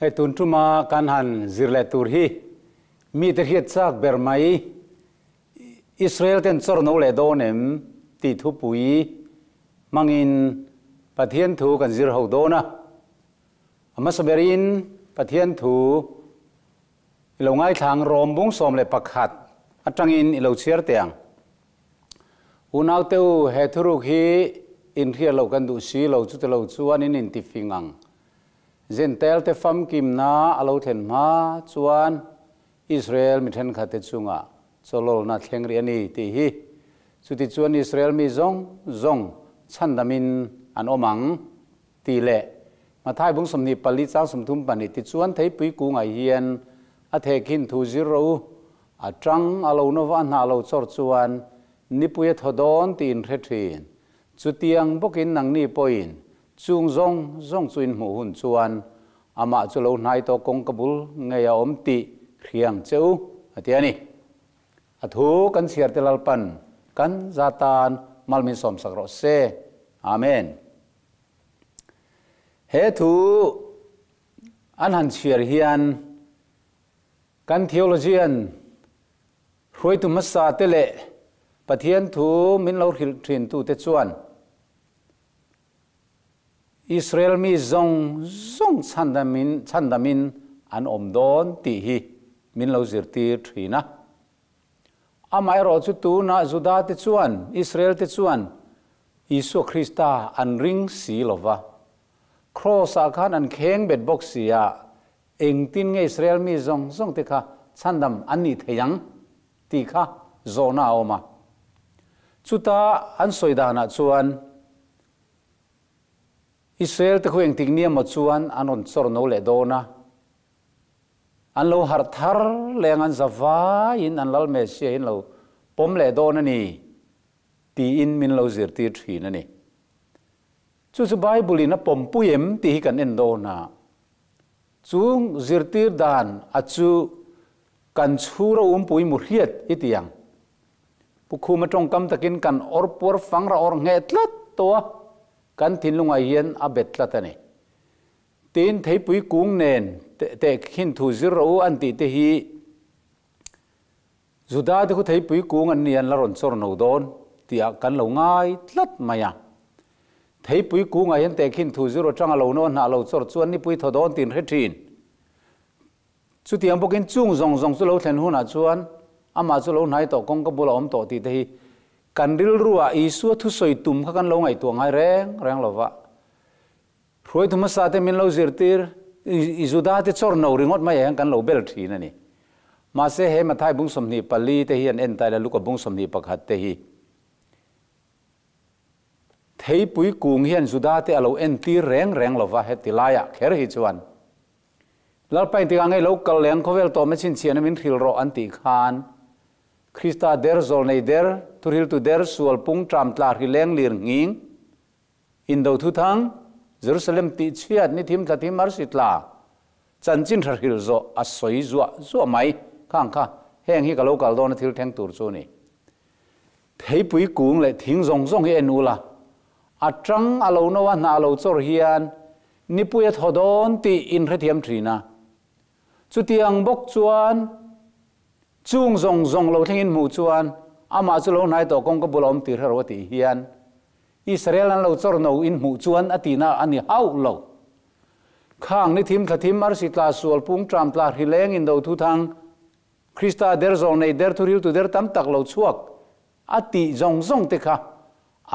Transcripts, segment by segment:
Hei tun tuma kan han zir leh tur hi mite hriat chak ber mai Israel ten chawr no leh dawn em tih thupui hmangin Pathian thu kan zir ho dawn a. A hmasa berin Pathian thu i lo ngaithlang Rom bung 11 atangin i lo chhiar teh ang. Unaute u, he thuruk hi inhriat loh kan duh si lo, chuti lo chuan in intifing ang. Jentail-te famkimna a lo thlen hma chuan Israel mi thenkhatte chungah chawlawlna thleng rih a ni tih hi. Chuti chuan Israel mi zawng zawng chhandamin an awm ang tih leh Mathai bung 24 chang 32 tichuan theipui kungah hian a thehkhin thu zir rawh u, a tang a lo nova a hnah lo chawr chuan nipui a thaw dawn tih in hre thin. Chutiang bawkin nangni pawhin chung zawng zawng chu in hmuh hun chuan amah chu lo hnai tawh kawngka bul ngei a awm tih hriang che u, a ti a ni. A thu kan chhiar te Lalpan kan za tan mal min sawmsak rawh se. Amen. He thu an han chhiar hian kan theologian hruaitu hmasa te leh Pathian thu min lo hrilh thin tu te chuan Israel mi zawng zawng chhandamin chhandamin an awm dawn tih hi min lo zirtir thin a. Amaherawhchu tunah Juda te chuan Israel te chuan Isua Krista an ring si lo va. Kraws-ah khan an kheng bet bawk si a, engtin nge Israel mi zawng zawng te kha chhandam an nih thei ang tih kha zawhna a awm a. Chuta an sawi danah chuan Israel te khu engtik nia maw chuan an rawn chawr no leh dawn a, an lo harh thar leng an za vaiin an lal Messiah in lo pawm leh dawn a ni tiin min lo zirtir thin a ni. Chu chu Bible in a pawmpui em tih hi kan en dawn a, chung zirtir dan a chu kan chhur a umpui mu hriat i ti ang. Pu Khuma tawngkam takin kan awr puar fang ra awr ngheh tlat tawh a, kan thinlungah hian a bet tlat a ni. Tin, theipui kung nen tehkhin thu zir rawh u an tih te hi Juda te khu theipui kung an ni an la rawn chawr no dawn tih kan lo ngai tlat mai a. Theipui kungah hian tehkhin thu zir atanga lo nawn hnah lo chawr chuan nipui thaw dawn tin hre thin. Chutiang bawkin chung zawng zawng chu lo thlen hunah chuan amah chu lo hnai tawh kawngka bula awm tawh tih te hi kan rilruah Isua thusawi tum kha kan lo ngaihtuah ngai reng reng lo va. Hruaitu hmasa te min lo zirtir, i Juda te chawr no ringawt mai ah hian kan lo bel thin a ni. Mahse he Mathai bung 24 te hi an en taila Luka bung 21 te hi theipui kung hian Juda te a lo entir reng reng lova heti laiah kher hi chuan Lalpa engtikah ngei lo kal leng khawvel tawm e chhinchhiahna min hrilh rawh an tih khan Krista der zawlnei der thuhriltu der sual pung tram tla hri leng lir nghing Indo thuthang, Jerusalem tih chhiat ni thim thla thim arsi tla, chanchin hra hril zawh a sawi zuah zuah mai khang kha heng hi ka lo kal dawn a thil thleng tur chu ni. Theipui kung leh thing zawng zawng hi en ula, a tang a lo no a hnah a lo chawr hian nipui a thaw dawn tih in hrethiam thin a. Chutiang bawk chuan chung zawng zawng lo thlengin hmuh chuan amah chu lo hnai tawh kawngka bula awm tir hero a tih hian Israel an lo chawr no in hmuh chuan a tihna a ni hauh lo. Khang ni thim thla thim arsi tla sual pung tram tla hri leng in do thu thang Krista der zawng nei der thuril tu der tam tak lo chhuak a tih zawng zawng te kha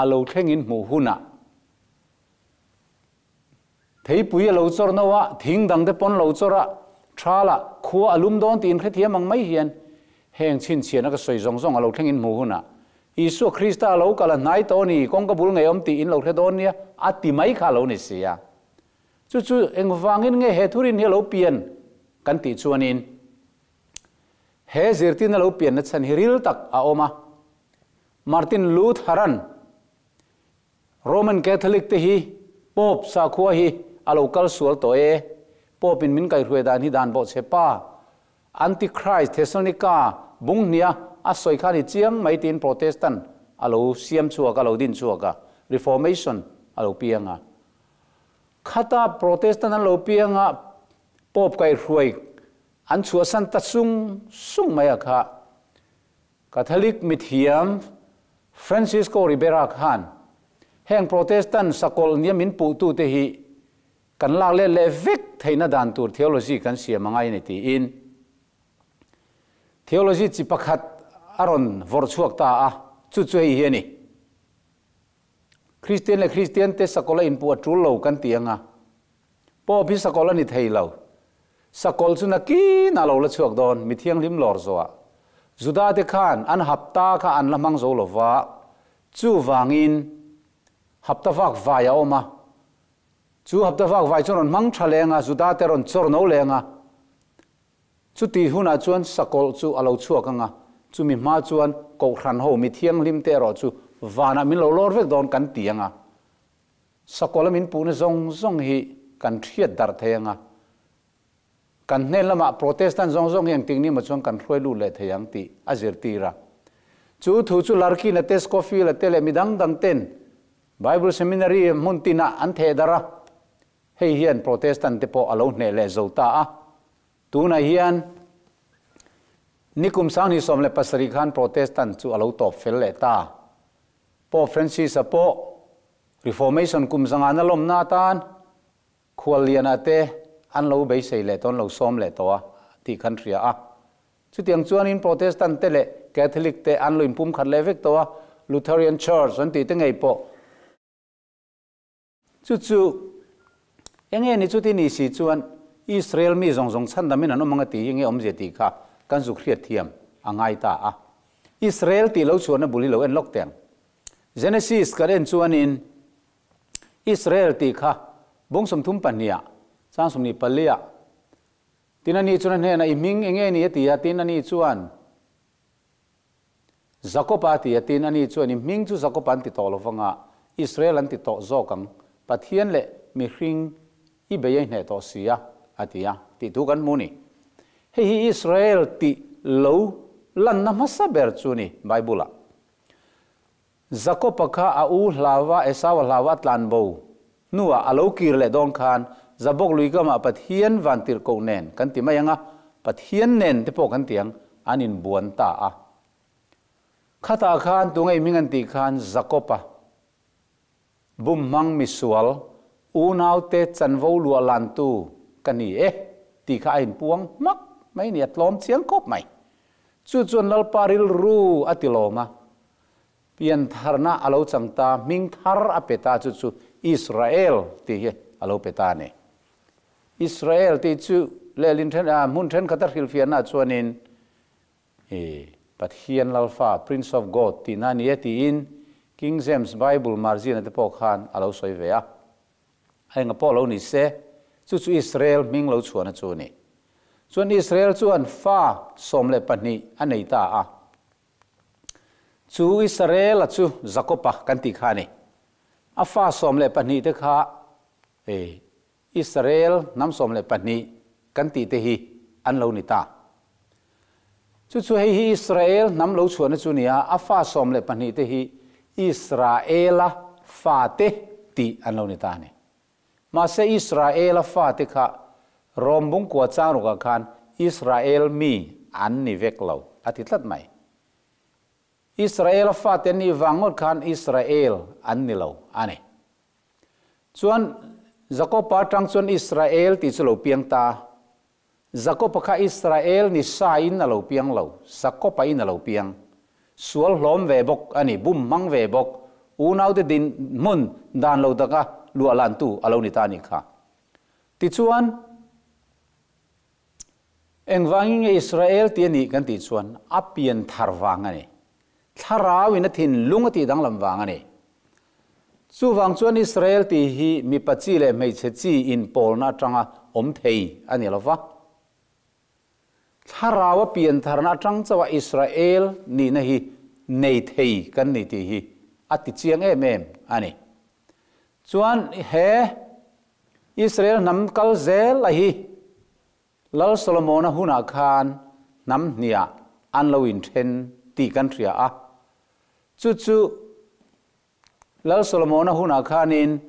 a lo thleng in hmuh hunah theipui a lo chawr no a, thing dang te pawn lo chawr a, thala khua a lum dawn tiin hrethiam ang mai hian heng chhinchhiahna ka sawi zawng zawng a lo thleng in hmuh hunah Isua Krista a lo kal a hnai tawh a ni, kawngka bul ngei awm tih in lo hre dawn nia, a ti mai kha a lo ni si a. Chu chu engvangin nge he thurin hi a lo pian kan tih chuanin he zirtirna lo pianna chhan hi ril tak a awm a. Martin Lutheran Roman Catholic te hi Pope sakhua hi a lo kal sual tawh e, Pope in min kaihruai dan hi dan bawh che pa, Antichrist Thessalonica bung hnia a sawi khan i chiang mai tiin Protestant a lo siam chhuak a, lo din chhuak a, Reformation a lo piang a. Khata Protestant an lo piang a, Pope kaihhruai an chhuahsan ta sung sung mai a kha. Catholic mithiam Francisco Ribera khan heng Protestant sakawlh nia min puhtute hi kan lak let leh vek theihna dan tur theology kan siam a ngai a ni tiin theology chi pakhat a rawn vawrh chhuak ta a, chu chu hei hi a ni. Kristian leh Kristian te sakawlh a inpuh a tul lo kan ti anga, Pope hi sakawlh a ni thei lo. Sakawlh chu nakin a lo la chhuak dawn, mi thianghlim lawr zawhah. Juda te khan an hapta kha an la hmang zo lo va, chuvangin hapta vak vai a awm a. Chu hapta vak vai chuan rawn hmang tha leng a, Juda te rawn chawr no leng a. Chuti hunah chuan sakawlh chu a lo chhuak ang a, chumi hma chuan Kohhran ho mi thianghlim te erawh chu vanah min lo lawr vek dawn kan ti ang a. Sakawlh a min puhna zawng zawng hi kan hriat darh thei ang a, kan hnen lamah Protestant zawng zawng hi engtik ni maw chuan kan hruai lut leh thei ang tih a zirtir a. Chu thu chu Larkin-a te, Scofield-a te leh mi dang dang ten Bible Seminary hmun tinah an theh darh a, hei hian Protestant te pawh a lo hneh leh zo ta a. Tunah hian nikum 2017 khan Protestant chu a lo tawp fel leh ta. Pope Francis-a pawh Reformation kum zangana lawmna atan khuallianah te an lo beisei leh tawh, an lo sawm leh tawh a tih khan hria a. Chutiang chuanin Protestant te leh Catholic te an lo inpumkhat leh vek tawh a, Lutheran Church an tih te ngei pawh. Chu chu enge ni chuti ni si chuan Israel mi zawng zawng chhandamin an awm ang a tih hi nge awmzia tih kha kan zuk hriat thiam a ngai ta a. Israel tih lo chhuahna bul hi lo en lawk teh ang. Genesis kan en chuanin Israel tih kha bung 32 ah chang 24 ah tin ani chuan a hnenah i hming enge ni a ti a, tin ani chuan Jakob a ti a, tin ani chuan i hming chu Jakob an ti tawh lo vanga Israel an ti tawh zawk ang, Pathian leh mihring i bei a i hneh tawh si a, a ti a, tih thu kan hmu ni. Hei hi Israel tih lo lanna hmasa ber chu ni Bible-ah. Jakob-a kha a u hlauva Esau-a hlauva a tlan bo hnuah a lo kir leh dawn khan Jabok lui kamah Pathian vantirhkoh nen kan ti mai ang a, Pathian nen te pawh kan ti ang, an inbuan ta a. Khatah khan tunge i hming an tih khan Jakob-a bumhmang misual unaute chanvo luah lantu ka ni e tih kha a inpuang hmak mai ni, a tlawm chiang khawp mai. Chu chuan Lalpa rilru a ti lawm a, piantharna a lo chang ta, hming thar a pe ta, chu chu Israel tih hi a lo pe ta a ni. Israel tih chu lehlin then, hmun thenkhat a hrilhfiahna chuanin i Pathian Lalfa, Prince of God, tihna a ni e tiin King James Bible margin-a te pawh khan a lo sawi ve a. A enga pawh lo ni se, chu chu Israel hming lo chhuahna chu a ni. Chuan Israel chuan fa 12 a nei ta a. Chu Israel-a chu Jakob-a kan tih kha a ni. A fa 12 te kha e Israel hnam 12 kan tih te hi an lo ni ta. Chu chu hei hi Israel hnam lo chhuahna chu nia, a fa 12 te hi Israela fate tih an lo ni ta a ni. Mahse Israela fate kha Rom bungkua changrukah khan Israel mi an ni vek lo a ti tlat mai. Israela fate an nih vang ngawt khan Israel an ni lo a ni. Chuan Jakoba atang chuan Israel tih chu lo piang ta. Jakoba kha Israel ni sa in a lo piang lo, Jakoba in a lo piang. Sual hlawm ve bawk a ni, bum hmang ve bawk, unaute din hmun dan lo taka luah lantu a lo ni ta a nih kha. Tichuan, engvangin nge Israel tih a nih kan tih chuan a pian thar vang a ni. Thlarau in a thinlung a tih danglam vang a ni. Chuvang chuan Israel tih hi mipa chi leh hmeichhe chi inpawlna atanga awm thei a ni lo va. Thlarau a pian tharna atang chauha Israel nihna hi nei thei kan ni tih hi a ti chiang em em a ni. Chuan he Israel hnam kal zel a hi Lal Solomona hunah khan hnam hniah an lo inthen tih kan hria a. Chu chu Lal Solomona hunah khanin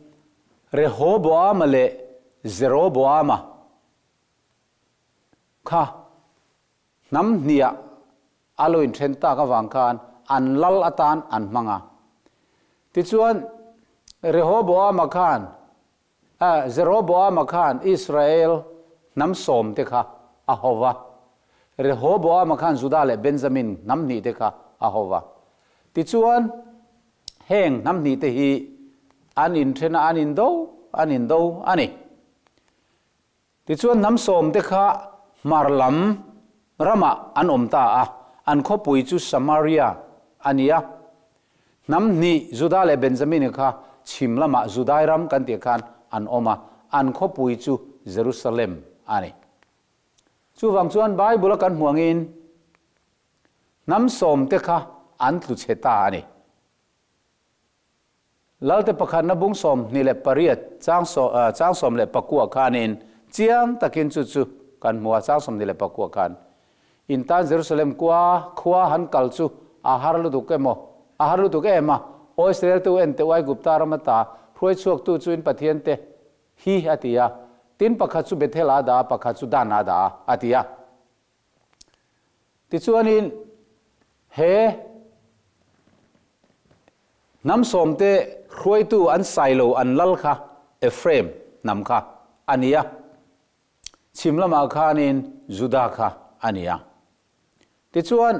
Rehoboama leh Jeroboama. kha hnam hniah a lo inthen tak avang khan an lal atan an hmang a. Tichuan, Rehoboama khan, Jeroboama khan Israel hnam sawmte kha a ho va, Rehoboama khan Juda leh Benjamin hnam hnihte kha a ho va. Tichuan, heng hnam hnihte hi an inthen a, an indo, an indo a ni. Tichuan hnam sawmte kha hmar lam ramah an awm ta a, an khawpui chu Samaria a ni a. Hnam hnih Juda leh Benjamini kha chhim lamah Judai ram kan tih khan an awm a, an khawpui chu Jerusalem a ni. Chuvang chuan Bible-a kan hmuh angin hnam sawmte kha an tlu chhe ta a ni. Lalte pakhatna bung 28 chang chang 19 khanin chiang takin chu chu kan hmu a, chang 29 khan in tan Jerusalem kua khua han kal chu a har lutuk emaw a har lutuk em a, Aw Israel te u en teh u Aigupta ram ata hruai chhuak tu chu in Pathian te hi a ti a, tin pakhat chu Bethel ah a dah a, pakhat chu Dan ah a dah a, a ti a. Tichuanin he hnam sawmte hruaitu an sailo an lal kha Ephraim hnam kha a ni a, chhim lamah khanin Juda kha a ni a. Tichuan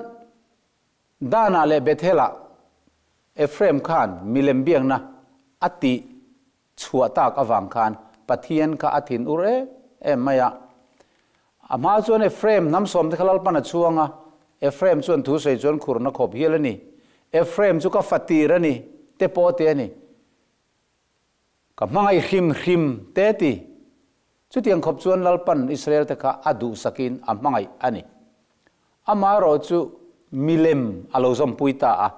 Danah leh Bethelah Ephraim khan milem biakna a tih chhuah tak avang khan Pathian kha a thin ur em em mai a. A hma chuan Ephraim hnam sawmte kha Lalpan a chhuang a, Ephraim chuan thu sawi chuan khurna khawp hial a ni. Ephraim chu ka fatir a ni, te pawh te a ni. Ka hmangaih hrim hrim te ti. Chutiang khawp chuan Lalpan Israel te kha a duhsakin a hmangaih a ni. Amaherawh chu milem a lo zawmpui ta a.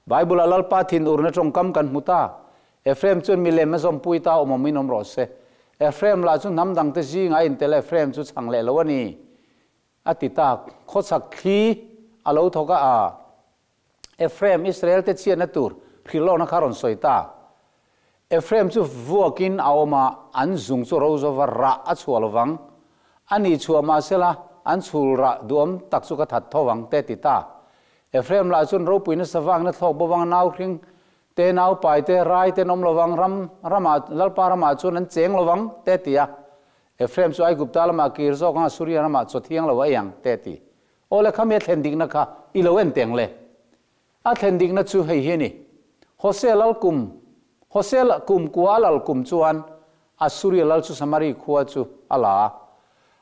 Bible-ah Lalpa thinurna tawngkam kan hmu ta. Ephraim chuan milem a zawmpui ta awm awmin awm rawh se. Ephraim lah chu hnam dangte zingah a intel a, Ephraim chu chhang leh lo a ni, a ti ta. Khawchhak thli a lo thawk a, a Ephraim, Israel te chhiatna tur hrilhlawkna kha a rawn sawi ta. Ephraim chu vuakin a awm a, an zung chu ro zova rah a chhuah lo vang. A ni chhuah mahsela, an chhul rah duhawm tak chu ka that tho vang, te ti ta. Ephraim lah chuan ropui nasa vangin a thlawk bo vang a, nau hring te, nau pai te, rai te an awm lo vang, ram, ramah, Lalpa ramah chuan an cheng lo vang, te ti a. Ephraim chu Aigupta lamah kir zawk ang a, Suria ramah chaw thiang lo a ei ang, te ti. Aw le khami a thlen dikna kha i lo en teng le. A thlen dikna chu hei hi a ni. Hosea lal kum, Hosea kum kua a lal kum chuan Assuria lal chu Samari khua chu a la a.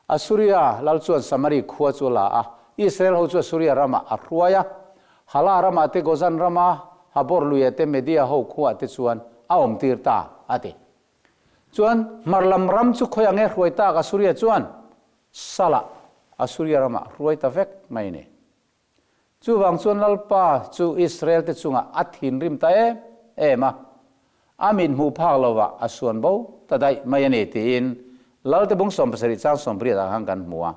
Assuria lal chuan Samari khua chu a la a, Israel ho chu Assuria ramah a hruai a. Hala ramah te, Gozan rama Habor luia te, Media ho khuaah te chuan a awmtir ta, a ti. Chuan hmar lam ram chu khawi ang e hruai tak Assuria chuan Salah Assuria ramah hruai ta vek mai ni. Chuvang chuan Lalpa chu Israel te chungah a thinrim ta em em a, a mit hmuh phak lovah a suan bo ta daih mai a ni tiin Lalte bung 70 chang 80 ah khan kan hmu a.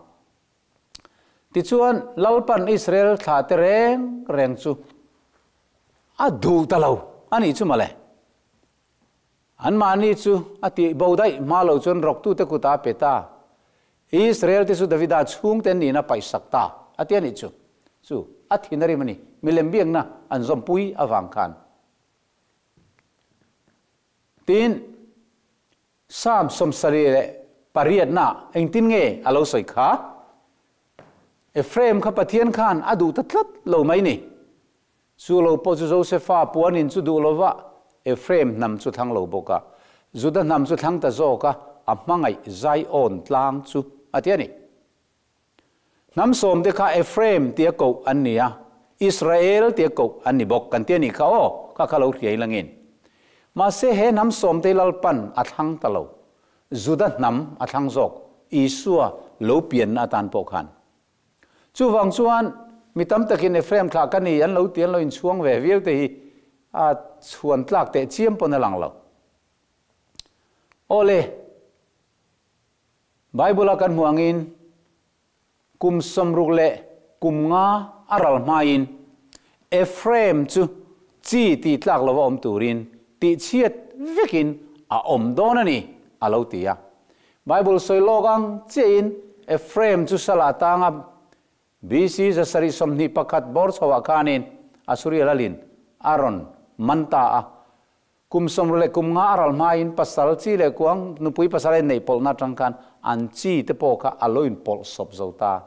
Tichuan Lalpan Israel thlah te reng reng chu a duh ta lo a nih chu mawle. Anmahni chu a tih bo daih hma lo chuan rawktute kutah a pe ta. Israel te chu Davida chhungte an nihna paihsak ta a ti a nih chu. Chu a thin a rim a ni, milem biakna an zawmpui avang khan. Tin, Psalm 78 na engtin nge a lo sawi kha? Ephraim kha Pathian khan a duh ta tlat lo mai ni. Chu lo pawh chu Josefa puanin chu duh lova Ephraim hnam chu thlang lo bawk a, Juda hnam chu thlang ta zawk a, a hmangaih Zion tlang chu a ti a ni. Hnam sawmte kha Ephraim tia koh an ni a, Israel tia koh an ni bawk kan ti a nih kha aw, kha kha lo hriai langin. Mahse he hnam sawmte Lalpan a thlang ta lo, Juda hnam a thlang zawk, Isua lo pianna atan pawh khan. Chuvang chuan mi tam takin Ephraim thlah ka ni an lo ti an lo inchhuang ve viau te hi a chhuan tlak teh chiam pawn a lang lo. Awle, Bible a kan hmuh angin kum 65 leh kum nga a ral hmain Ephraim chu chi tih tlak lova awm turin tihchhiat vekin a awm dawn a ni a lo ti a. Bible sawi lawk ang chiahin Ephraim chu sal atanga BC 721 bawr chhoah khanin Assuria lalin a rawn man ta a. Kum sawmruk leh kum nga a ral hmain pasal chi leh kuang nupui pasal a inneih pawlhna atang khan an chi te pawh kha a lo inpawlh sawp zo ta.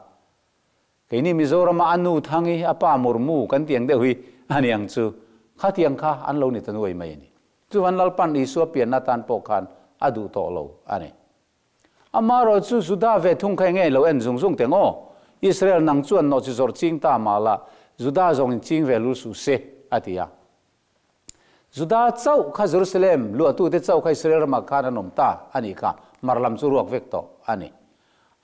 Keini Mizorama a nu Thangi, a pa Murmu kan tih ang deuh hi a ni ang chu. Khatiang kha an lo ni ta nuai mai a ni. Chuvan Lalpan Isua pianna atan pawh khan a duh tawh lo a ni. Amaherawh chu Juda ve thung kha enge lo en zung zung teng aw? Israel nang chuan nawhchi zawrh ching ta mah la, Juda zawng in ching ve lul suh se, a ti a. Juda chauh kha Jerusalem luahtute chauh kha Israel ramah khan an awm ta a nih kha, mar lam chu ruak vek tawh a ni.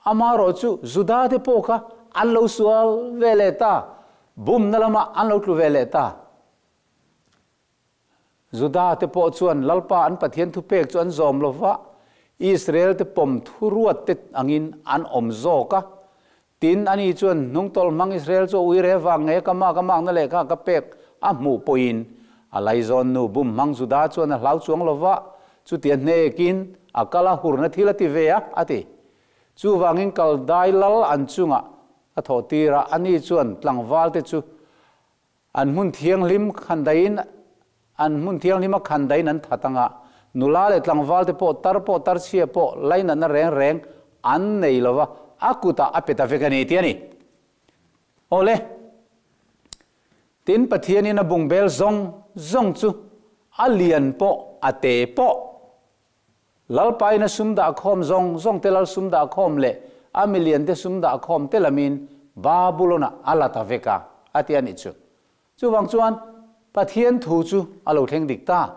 Amaherawh chu Juda te pawh kha an lo sual ve leh ta, bumna lamah an lo tlu ve leh ta. Juda te pawh chuan Lalpa an Pathian thupek chu an zawm lo va, Israel te pawm thuruat te angin an awm zawk a. Tin, ani chuan hnungtawlh hmang Israel chu a ui re vang nge ka mak a makna lehkha ka pek a hmuh pawhin a laizawn nu bum hmang Juda chuan a hlau chuang lo va, chutia hnekin a kal a hurna thil a ti ve a, a ti. Chuvangin Kaldai lal an chungah a thawh tir a, ani chuan tlangvalte chu An hmun thianghlim khandaiin an hmun thianghlima khandaiin an that anga, nula leh tlangvalte pawh tar pawh tar chhia pawh lainatna reng reng an nei lova, a kutah a pe ta vek a ni tih a ni. Awle, tin Pathianin a bungbel zawng zawng chu a lian pawh a te pawh Lalpain a sum dah khawm zawng zawng te lal sum dah khawm leh a milian te sum dah khawm te lamin Babulon-ah a la ta vek a, a ti a nih chu. Chuvang chuan Pathian thu chu a lo thleng dik ta,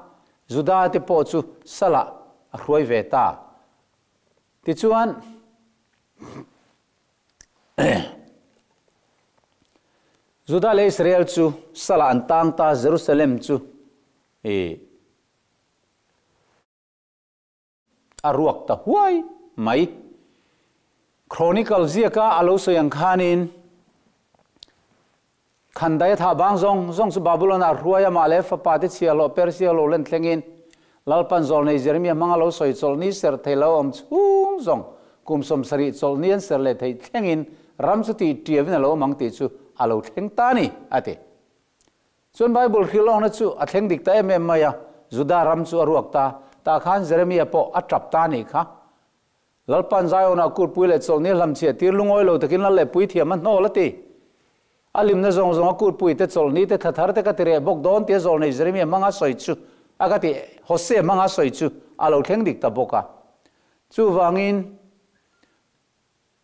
Juda te pawh chu salah a hruai ve ta. Tichuan, Juda leh Israel chu salah an tang ta, Jerusalem chu i. A ruak ta huai mai. Chronicle ziaka a lo sawi ang khanin Khandai a thah bang zawng zawng chu Babylon-ah hruai amah leh fapa te chhia hlawh Persia lo len thlengin Lalpan zawlnei Jeremia hmanga lo sawi chawlhni ser thei lo awm chhung zawng kum 70 chawlhni an ser leh theih thlengin ram chu tih tiavin a lo awm ang tih chu a lo thleng ta a ni, a ti. Chuan Bible hrilh awkna chu a thleng dik ta em em mai a, Juda ram chu a ruak ta, tah khan Jeremia pawh a tap ta a nih kha. Lalpa'n Zion-ah kurpui leh chawlhni a hlamchhiah tir lungawi lo takin lal leh puithiam a hnawl a ti. A limna zawng zawng a kurpui te, chawlhni te, thlathar te ka ti reh bawk dawn tia zawlnei Jeremia hmanga sawi chu a ka ti, Hosea hmanga sawi chu a lo thleng dik ta bawk a. Chuvangin.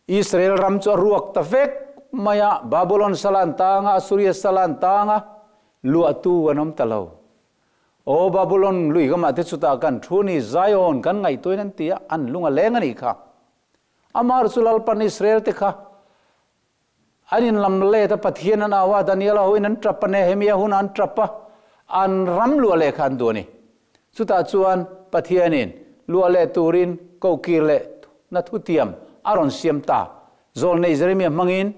Israel ram chu a ruak ta vek mai a, Babulon sal an tang a, Assuria sal an tang a, luahtu an awm ta lo. Aw Babulon lui kamah te chutah kan thu ni, Zion kan ngaihtuahin an ti a, an lung a leng a nih kha. Amar chu Lalpan Israel te kha an inlam let a, Pathian an au a, Daniela hoin an tap a, Nehemia hunah an tap a, an ram luah leh kha an duh a ni. Chutah chuan Pathianin luah leh turin kohkir leh na thutiam a rawn siam ta. Zawlnei Jeremia hmangin,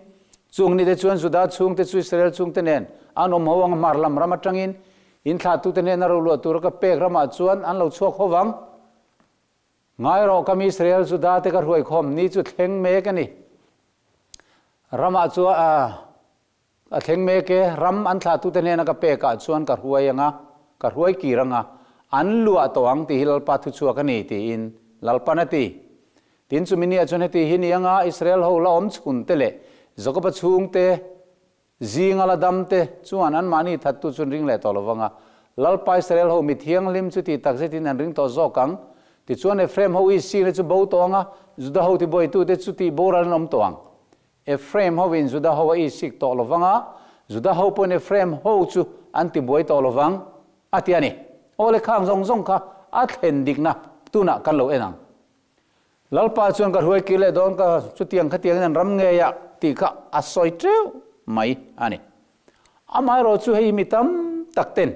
Chung nite chuan Juda chhungte chu Israel chhungte nen an awm ho ang, hmar lam ram atangin in thlahtute hnena roluah tura ka pek ramah chuan an lo chhuak ho vang. Ngai rawh, ka mi Israel Juda te ka hruaikhawm ni chu thleng mek a ni. Ramah chuan A thleng mek e, ram an thlahtute hnena ka pekah chuan ka hruai ang a, ka hruai kir ang a, an luah tawh ang tih hi Lalpa thuchhuak a ni, tiin Lalpan a ti. Tin, chumi nia chuan heti hi ni anga Israel ho la awm chhunte leh Jakoba chhungte zinga la damte chuan anmahni thattu chu an ring leh tawh lo vang a, Lalpa Israel ho mi thianghlim chu tih takzetin an ring tawh zawk ang. Tichuan Ephraim ho Isine chu bo tawh ang a, Juda ho tibuaitute chu tih boral an awm tawh ang. Ephraim hovin Juda ho a isik tawh lo vang a, Juda ho pawhin Ephraim ho chu an tibuai tawh lo vang, a ti a ni. Aw le khang zawng zawng kha a thlen dikna tunah kan lo en ang. Lalpa chuan ka hruai kir leh dawn ka chutiang khatiangin an ram ngei a tih kha a sawi teuh mai a ni. Amaherawh chu hei mi tam tak ten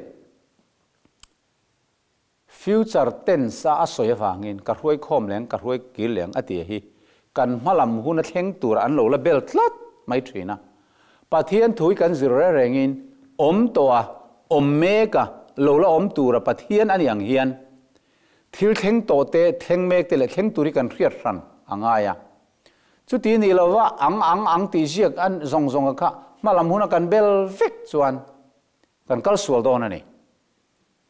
Future tense a a sawi avangin ka hruai khawm leng, ka hruai kir leng a tih hi kan hma lam hun a thleng tur an lo la bel tlat mai thin a. Pathian thu hi kan zir reng rengin awm tawh a, awm mek a, lo la awm tur a Pathian a nih ang hian thil thleng tawh te, thleng mek te leh thleng tur hi kan hriat hran a ngai a. Chuti ni lova ang ang ang tih ziak an zawng zawnga kha hmalam huna kan bel vek chuan kan kal sual dawn a ni.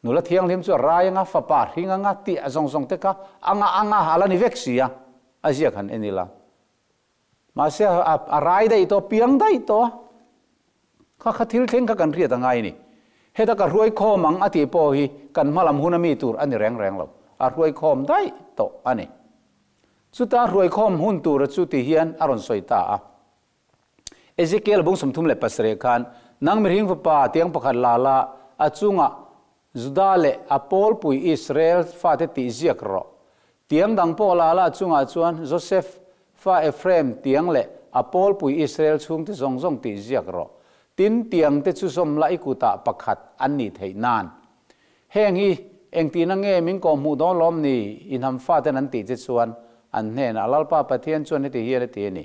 Nula thianghlim chu a rai anga, fapa hring anga tih a zawng zawng te kha anga anga a la ni vek si a, a ziak han en ila. Mahse a rai daih tawh, piang daih tawh a, kha kha thil thleng kha kan hriat a ngai a ni. Heta ka hruai khawm ang a tih pawh hi kan hmalam hun a mi tur a ni reng reng lo, a hruai khawm daih tawh a ni. Chuta hruai khawm hun tura chu ti hian a rawn sawi ta a. Ezekiel bung 37 khan, Nang mihring fapa tiang pakhat la la, a chungah Juda leh a pawlpui Israel fate tih ziak rawh. Tiang dang pawh la la, a chungah chuan Josef fa Ephraim tiang leh a pawlpui Israel chhungte zawng zawng tih ziak rawh. Tin, tiangte chu zawm la i kutah pakhat an nih theih nan. Heng hi engtihna nge min kawhhmuh dawn lawm ni? Inham faten an tih che chuan an hnenah Lalpa Pathian chuan heti hian a ti a ni,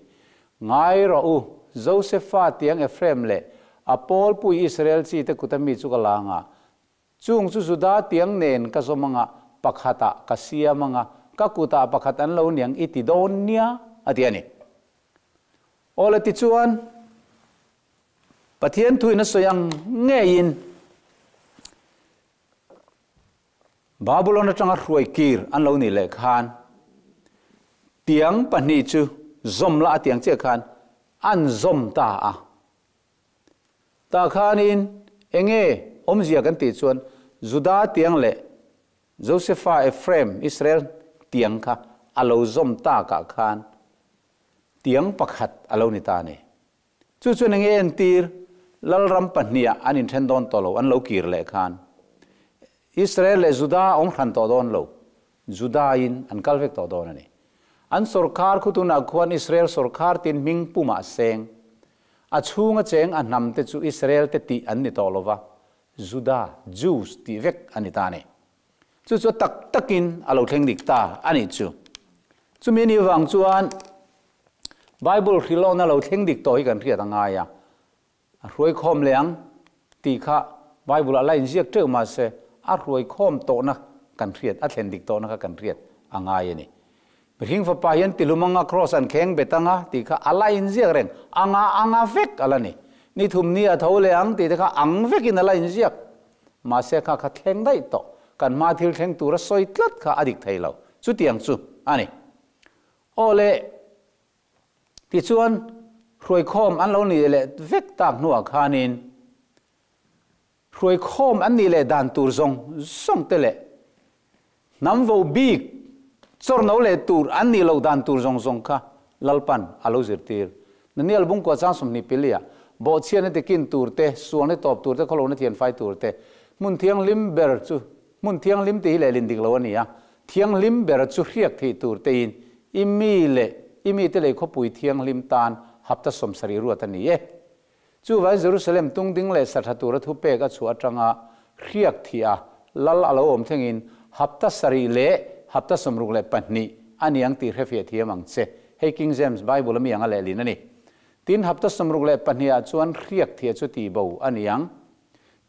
Ngai rawh u, Josefa tiang Ephraim leh a pawlpui Israel chite kuta mi chu ka la anga, chung chu Juda tiang nen ka zawm anga, pakhatah ka siam anga, ka kutah pakhat an lo niang i ti dawn nia, a ti a ni. Awle tichuan, Pathian thuin a sawi ang ngeiin Babulon atanga hruai kir an lo nih leh khan tiang pahnih chu zawm la a tiang chiah khan an zawm ta a. Tah khanin enge awmzia kan tih chuan Juda tiang leh Josefa Ephraim Israel tiang kha a lo zawm takah khan tiang pakhat a lo ni ta a ni. Chu chuan enge entir? Lalram pahniha an inthen dawn tawh lo, an lo kir leh khan. Israel leh Juda a awm hran tawh dawn lo, Juda-in an kal vek tawh dawn a ni. An sawrkhar khu tunah khuan Israel sawrkhar tin hming pumah seng. A chhunga cheng a hnam te chu Israel te tih an ni tawh lo va, Juda, Jews, tih vek a ni ta a ni. Chu chu tak takin a lo thleng dik ta a nih chu. Chumi ni vang chuan Bible hrilhawhna lo thleng dik tawh hi kan hriat a ngai a. A hruai khawm leh ang tih kha Bible ah la inziak teuh mahse a hruai khawm tawhna kan hriat, a thlen dik tawhna kha kan hriat a ngai a ni. Mihring fapa hian tilum anga cross an kheng bet anga tih kha a la inziak reng, anga anga vek a la ni. Ni thum ni a tho leh ang tih te kha ang vekin a la inziak. Mahse kha kha thleng daih tawh, kan hma thil thleng tura sawi tlat kha a dik thei lo. Chutiang chu a ni. Aw le, tichuan hruaikhawm an lo nih leh vek tak hnuah khanin hruaikhawm an nih leh dan tur zawng zawng te leh hnam vo bik chawrno leh tur an nih loh dan tur zawng zawng kha Lalpan a lo zirtir. Daniel Bungkua chang 20 pilia, Bawhchhiatna tikin tur te, sualna tawp tur te, khawlohna thianfai tur te, hmun thianghlim ber chu Hmun thianghlim tih hi lehlin dik lo a ni a, thianghlim ber chu hriak theih tur tein i mi leh i mite lei khawpui thianghlim tan hapta 70 ruat a ni e. Chuvangin Jerusalem tungding leh sa tha tura thupek a chhuah atanga hriak thih a lal a lo awm thlengin hapta sarih leh hapta 62 a ni ang tih hrefiah thiam ang che. Hei King James Bible a mi anga lehlin a ni. Tin, hapta 62 ah chuan hriak thih chu tihbo a ni ang.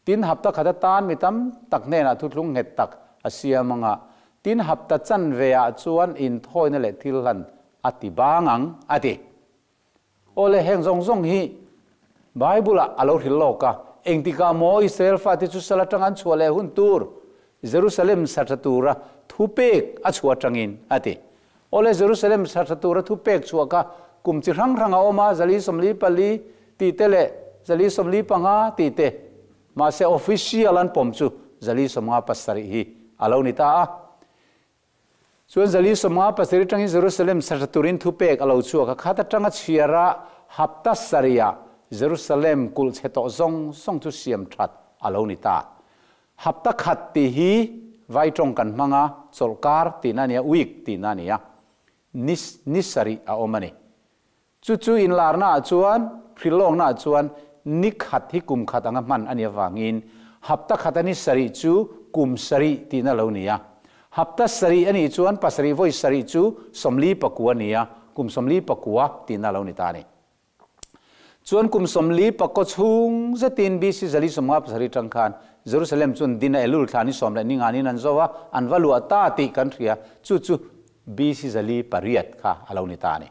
Tin, hapta khat atan mi tam tak hnenah thuthlung nghet tak a siam ang a, tin, hapta chanve ah chuan inthawina leh thil hlan a ti bang ang, a ti. Aw le, heng zawng zawng hi Bible ah a lo hrilh lawk a, engtikah maw Israel fate chu sal atang an chhuah leh hun tur Jerusalem sa tha tura thupek a chhuah atangin, a ti. Aw le, Jerusalem sa tha tura thupek chhuah kha kum chi hrang hrang a awm a, 444 tih te leh 445 tih te, mahse official an pawm chu 457 hi a lo ni ta a. Chuan 457 atangin Jerusalem sa tha turin thupek a lo chhuak a, khat atanga chhiara hapta sarihah Jerusalem kulh chhe tawh zawng zawng chu siam that a lo ni ta. Hapta khat tih hi vai tawng kan hmang a, chawlhkar tihna a ni a, week tihna a ni a, ni ni sarih a awm a ni. Chu chu inlarna ah chuan, hrilhlawkna ah chuan ni khat hi kum khat anga hman a nih avangin hapta khat a ni sarih chu kum sarih tihna lo ni a. Hapta sarih a nih chuan pasarih vawi sarih chu 44 a ni a, kum 44 tihna lo ni ta a ni. Chuan kum 44 chhung zetin BC 457 tang khan Jerusalem chuan din a Elul thla ni sawm leh ni nganin an zo a, an va luah ta tih kan hria, chu chu BC 400 kha a lo ni ta a ni.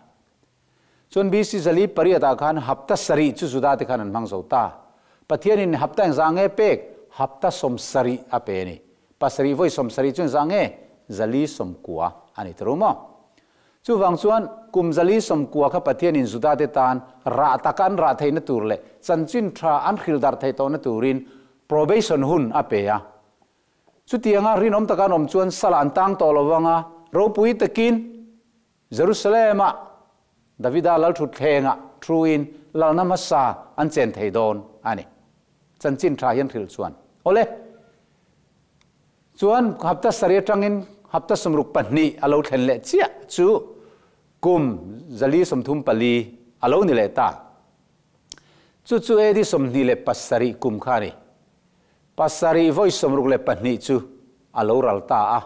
Chuan BC 408 ah khan hapta sarih chu Juda te khan an hmang zo ta. Pathianin hapta engzah nge pek? Hapta 70 a pe a ni. Pasarih vawi 70 chu engzah nge? 190 a ni ta ru maw? Chuvang chuan kum 190 kha Pathianin Juda te tan rah taka an rah theihna tur leh chanchin tha an hrilh darh theih tawhna turin probation hun a pe a. Chutianga rinawm taka an awm chuan sala an tang tawh lo vanga ropui takin Jerusalem-ah Davida lalthutthlengah thuin lalna hmasa an chen thei dawn a ni. Chanchin tha hian hrilh chuan. Awle! Chuan hapta sarih atangin hapta 62 a lo thlen leh chiah chu kum 434 a lo ni leh ta. Chu chu AD 27 kum kha a ni. Pasarih vawi 62 chu a lo ral ta a.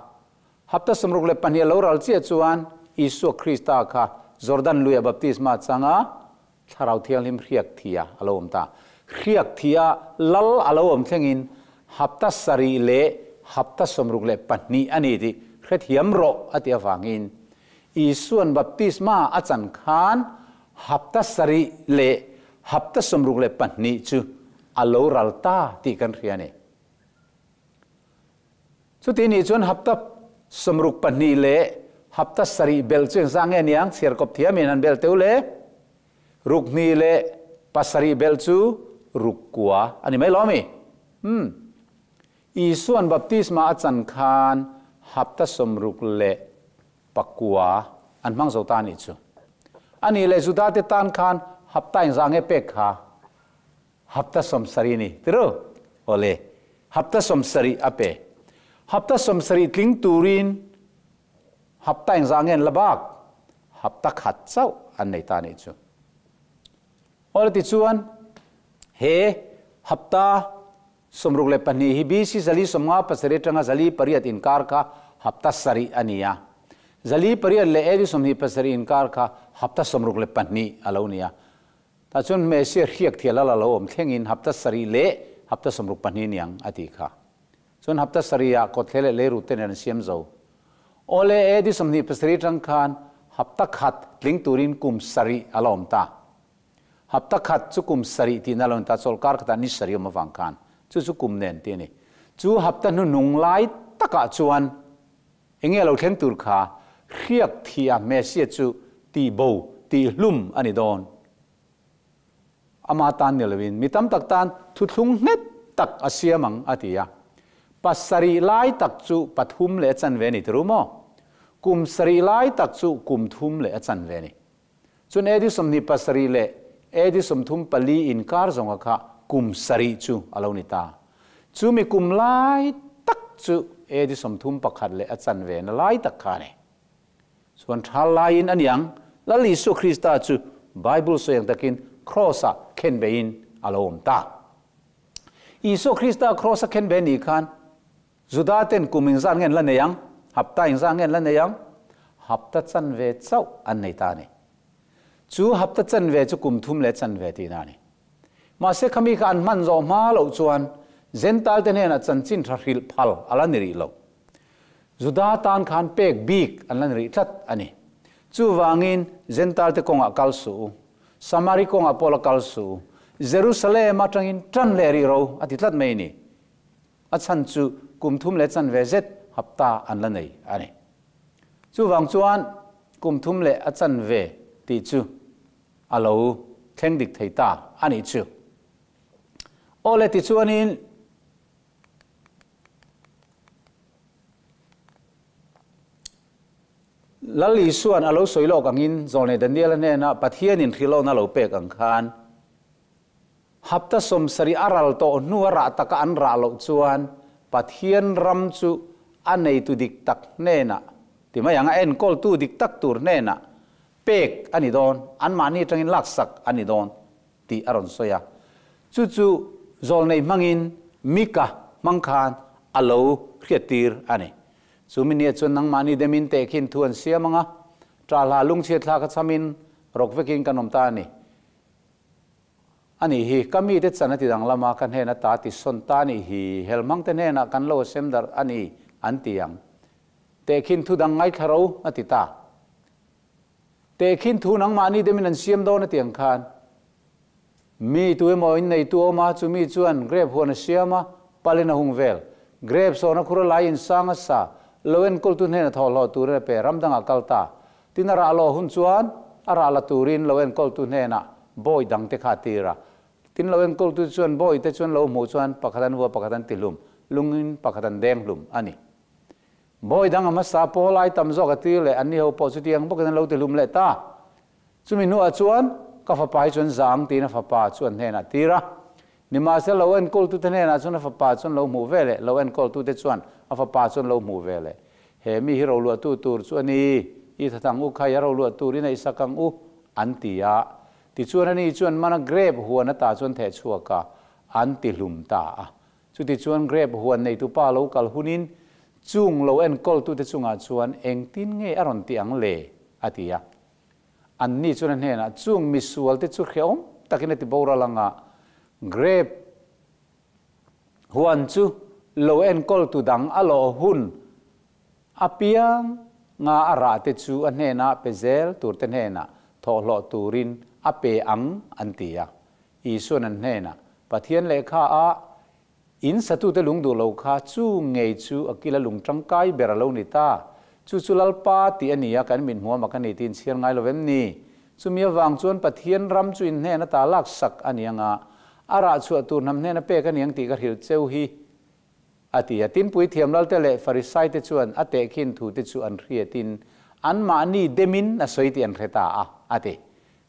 Hapta 62 a lo ral chiah chuan Isua Krista kha Jordan luia baptisma changa Thlarau Thianghlim hriak thia a lo awm ta. Hriak thia lal a lo awm thlengin hapta sarih leh hapta 62 a ni tih hrethiam rawh a ti avangin Isuan baptisma a chan khan hapta sarih leh hapta 62 chu a lo ral ta tih kan hria a ni. Chuti nih chuan hapta 62 leh hapta sarih belh chu engzah nge niang chhiar kawp thiamin han belh teuh le? Ruk hnih leh pasarih belh chu ruk kua a ni mai lo ami? Umm. Isuan baptisma a chan khan hapta 69 an hmang zo ta nih chu. Anih leh Juda te tan khan hapta engzah nge pek kha? Hapta 70 ni tiru? Awle, hapta 70 a pe. Hapta 70 tling turin hapta engzah nge an la bak? Hapta khat chauh an nei ta nih chu. Awle tichuan he hapta 62 hi BC 457 atanga 408 inkar kha hapta sarih a ni a. 408 leh AD 27 inkar kha hapta 62 a lo ni a. Tah chuan Messiah hriak thial a la lo awm thlengin hapta sarih leh hapta 62 niang a tih kha. Chuan hapta sarihah kawthle leh leirut te nen an siam zo. Awle AD 27 atang khan hapta khat tling turin kum sarih a la awm ta. Hapta khat chu kum sarih tihna lo ni ta, chawlhkar khatah ni sarih awm avang khan chu chu kum nen tih a ni. Chu hapta hnuhnung lai takah chuan enge a lo thleng tur kha hriak thih a Messiah chu tihbo, tihhlum a ni dawn. Ama tan ni loin mi tam tak tan thuthlung nghet tak a siam ang a ti a. Pasarih lai tak chu pathum leh a chanve a ni tiru maw? Kum sarih lai tak chu kum thum leh a chanve a ni. Chuan AD 27 leh AD 34 inkar zawnga kha kum sarih chu a lo ni ta. Chumi kum lai tak chu AD 31 leh a chanve na lai tak kha a ni. Chuan tha laiin a niang, Lal Isua Krista chu Bible sawi ang takin Kraws-ah khenbeiin a lo awm ta. Isua Krista Kraws-a khenbei nih khan Juda ten kum engzat nge an la nei ang? Hapta engzat nge an la nei ang? Hapta chanve chauh an nei ta a ni. Chu hapta chanve chu kum thum leh chanve tihna a ni. Mahse khami kha an hman zawh hma loh chuan Gentile te hnenah chanchin tha hrilh phal a la ni rih lo. Juda tan khan pek bik an la ni rih tlat a ni. Chuvangin Gentile te kawngah kal suh u, Samari kawngah pawh la kal suh u, Jerusalem atangin tan leh rih ro a ti tlat mai a ni. A chhan chu kum thum leh chanve zet hapta an la nei a ni. Chuvang chuan kum thum leh a chanve tih chu a lo thleng dik thei ta a nih chu. Awle tichuanin Lal Isuan a lo sawi lawk angin Zawlnei Daniela hnena Pathianin hrilhawna lo pek ang khan hapta 70 a ral tawh hnu a rah taka an rah loh chuan Pathian ram chu a neitu dik tak hnenah ti mai ang a enkawltu dik tak tur hnenah pek a ni dawn, anmahni atangin laksak a ni dawn tih a rawn sawi a. Chu chu Zawlnei hmangin Mika hmang khan a lo hriattir a ni. Chu mi nia chuan nangmahni demin tehkhin thu an siam ang a, ṭahla lungchhiat thla kha chhamin rawk vekin kan awm ta a ni. A nih hi, ka mite chan a ti danglam a, ka hnena ta ti sawn ta a nih hi, helhmangte hnenah kan lo sem darh a ni, an ti ang. Tehkhin thu dang ngaithla ro a ti ta. Tehkhin thu nangmahni demin an siam dawn a ti ang khan mi tu emaw in neitu a awm a, chumi chuan grape huan a siam a, palin a hung vel. Grape sawna khur a lai in sang a sa, lo enkawltu hnena thawhhlawh turin a pe, ram dangah kal ta. Tin a rah lawh hun chuan a rah la turin lo enkawltu hnenah bawi dangte kha a tir a. Tin lo enkawltu chuan bawite chuan lo hmuh chuan pakhat an hua pakhat an ti hlum, lungin pakhat an deng hlum a ni. Bawi dang a hmasa pawl ai tam zawk a tir leh anni ho pawh chutiang bawkin an lo ti hlum leh ta. Chumi hnuah chuan ka fapa hi chuan za ang tiin a fapa chu an hnenah a tir a. Nimahsela lo enkawltute hnenah chuan a fapa chu an lo hmuh ve leh, lo enkawltute chuan a fapa chu an lo hmuh ve leh. He mi hi roluahtu tur chu a ni, i thatang u khai a roluah tur i neihsak ang u, an ti a. Tichuan ani chuan mana grape huan ata chuan theh chhuak a, an ti hlum ta a. Chutichuan grape huan neitupa lo kal hunin chung lo enkawltute chungah chuan engtin nge a rawn ti ang le? a ti a. Anni chuan a hnenah, Chung misualte chu hrehawm takin a ti boral anga grape huan chu lo enkawltu dang a lawh hun apiang nga a rahte chu a hnenah pe zel turte hnenah thawhhlawh turin a pe ang, an ti a. Isuan an hnenah, Pathian lehkha a in satute lung duh lo kha chu ngei chu a kila lung tangkai ber a lo ni ta. Chu chu Lalpa tih a ni a, kan mit hmuam a ka ni tiin chhiar ngai lo vem ni? Chumi avang chuan Pathian ram chu in hnen ata laksak a ni anga, a rah chhuah tur hnam hnena pek a ni ang tih ka hrilh cheu hi, a ti a. Tinpui thiamlalte leh Farisaite chuan a tehkhin thute chu an hriatin anmahni demin a sawi tih an hre ta a, a ti.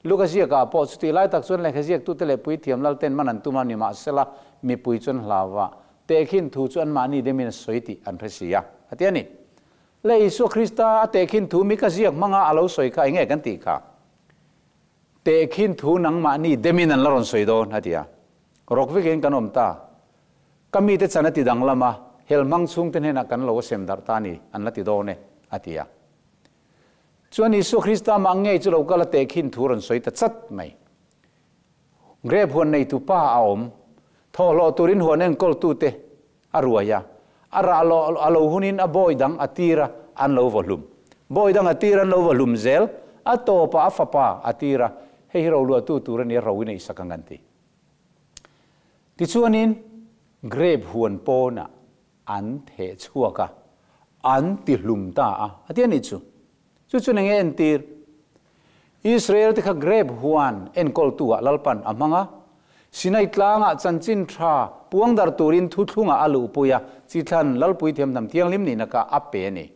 Luka ziakah pawh chutih lai tak chuan lehkha ziaktute leh puithiam lalten man an tum a, nimahsela mipui chuan hlau a, tehkhin thu chu anmahni demin a sawi tih an hre si a, a ti a ni. Le Isua Krista a tehkhin thu Mika ziak hmanga a lo sawi kha enge kan tih kha? Tehkhin thu nangmahni demin an la rawn sawi dawn, a ti a. Rawk vekin kan awm ta. Ka mite chan a ti danglam a, hel hmang chhungte hnenah kan lo a sem darh ta a ni, an la ti dawn e, a ti a. Chuan Isua Krista mah ngei chu lo kal a tehkhin thu rawn sawi ta chat mai. Grape huan neitu pa a awm. Thawhhlawh turin huan enkawltute a ruai a. A rah lawh a lo hunin a bawi dang a tir a, an lo vaw hlum. Bawi dang a tir an lo vaw hlum zel. A tawpah a fapa a tir a, hei hi roluahtu tur a nia ro in a isak ang an ti. Tichuanin grape huan pawnah an theh chhuak a, an ti hlum ta a, a ti a nih chu. Chu chu nenge entir? Israel te kha grape huan enkawltu ah Lalpan a hmang a, Sinai tlangah chanchin tha puangdar turin thuthlungah a luhpui a, chithlan Lalpui thiamhnam thianghlim nihna kha a pe a ni.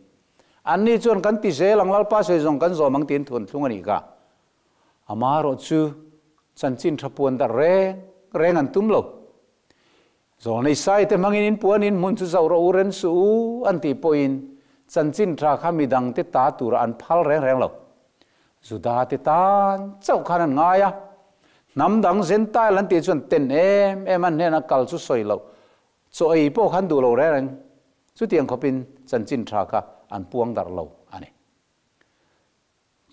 Anni chuan kan ti zel ang Lalpa sawi zawng kan zawm ang tiin thuanthlung a nih kha. Amaherawh chu chanchin tha puandar reng reng an tum lo. Zawlnei saite hmangin in puanin hmun chu zoh rawh u ren suh u an tih pawhin chanchin tha kha midangte ta tura an phal reng reng lo. Judate tan chauh khan an ngai a, hnam dang Gentile an tih chuan ten em em an hnena kal chu sawi loh, chaw ei pawh khan duh lo reng reng. Chutiang khawpin chanchin tha kha an puang darh lo a ni.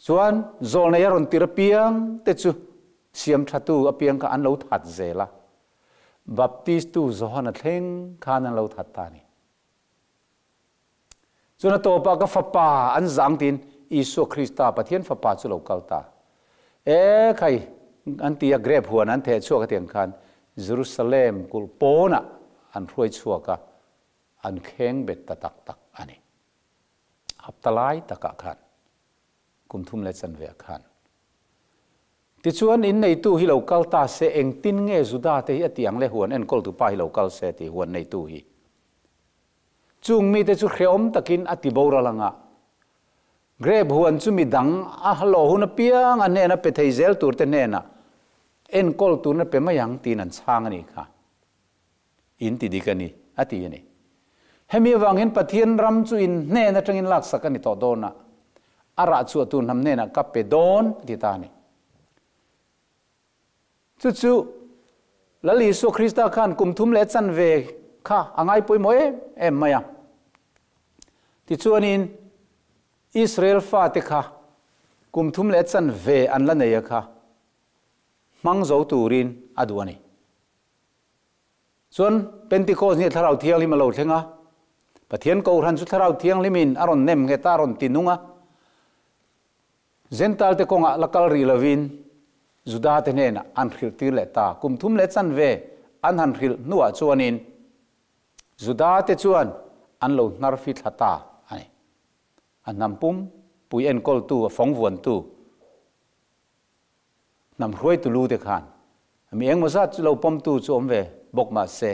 Chuan zawlnei a rawn tir apiang te chu siam thatu apiang kha an lo that zel a, Baptistu Johana thleng khan an lo that ta a ni. Chuan a tawpah ka fapa an zang tiin Isua Krista Pathian fapa chu lo kal ta. E khai an ti a grape huan an theh chhuak a tiang khan Jerusalem kulh pawnah an hruai chhuak a, an kheng bet ta tak tak a ni. Hapta lai takah khan, kum thum leh chanve ah khan. Tichuan, in neitu hi lo kal ta se, engtin nge Juda te hi a tih ang le huan enkawltu pa hi lo kal se tih huan neitu hi. Chung mite chu hrehawm takin a ti boral anga, grape huan chu midang a hlawh hun apiang a hnena pe thei zel turte hnenah enkawl turna pe mai ang tiin an chhang a nih kha. In ti dik a ni, a ti a ni. Hemi avang hian Pathian ram chu in hnen atangin laksak a ni tawh dawn a, a rah chhuah tur hnam hnenah ka pe dawn, a ti ta a ni. Chu chu Lal Isua Krista khan kum thum leh chanve kha a ngai pawimawh em em mai a. Tichuanin Israel fate kha kum thum leh chanve an la nei a kha hmang zo turin a duh a ni. Chuan Pentecost nia Thlarau Thianghlim a lo thleng a, Pathian Kohhran chu Thlarau Thianghlimin a rawn nem nghet a, a rawn ti nung a. Jentail te kawngah la kal rih lovin Juda te hnenah an hrilh tir leh ta. Kum thum leh chanve an han hrilh hnuah chuanin Juda te chuan an lo hnar fi thla ta a ni. A hnam pum pui enkawltu, a fawng vuantu, hnam hruaitu lu te khan mi engmaw zat chu lo pawmtu chu awm ve bawk mah se,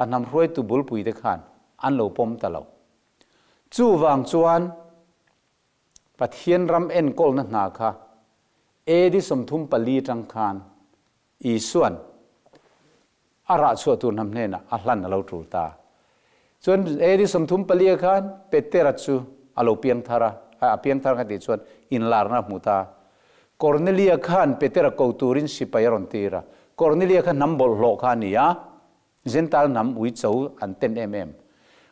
a hnam hruaitu bulpui te khan an lo pawm ta lo. Chuvang chuan Pathian ram enkawlna hna kha AD 34 atang khan Isua'n a rah chhuah tur hnam hnenah a hlan a lo tul ta. Chuan AD 34 ah khan Petera chu a lo piang thar a, a piang thar kha tih chuan inlarna a hmu ta. Kornelia khan Petera ko turin sipai a rawn tir a, Kornelia kha hnam bawlhhlawh kha a ni a, Jentail hnam uicho an ten em em.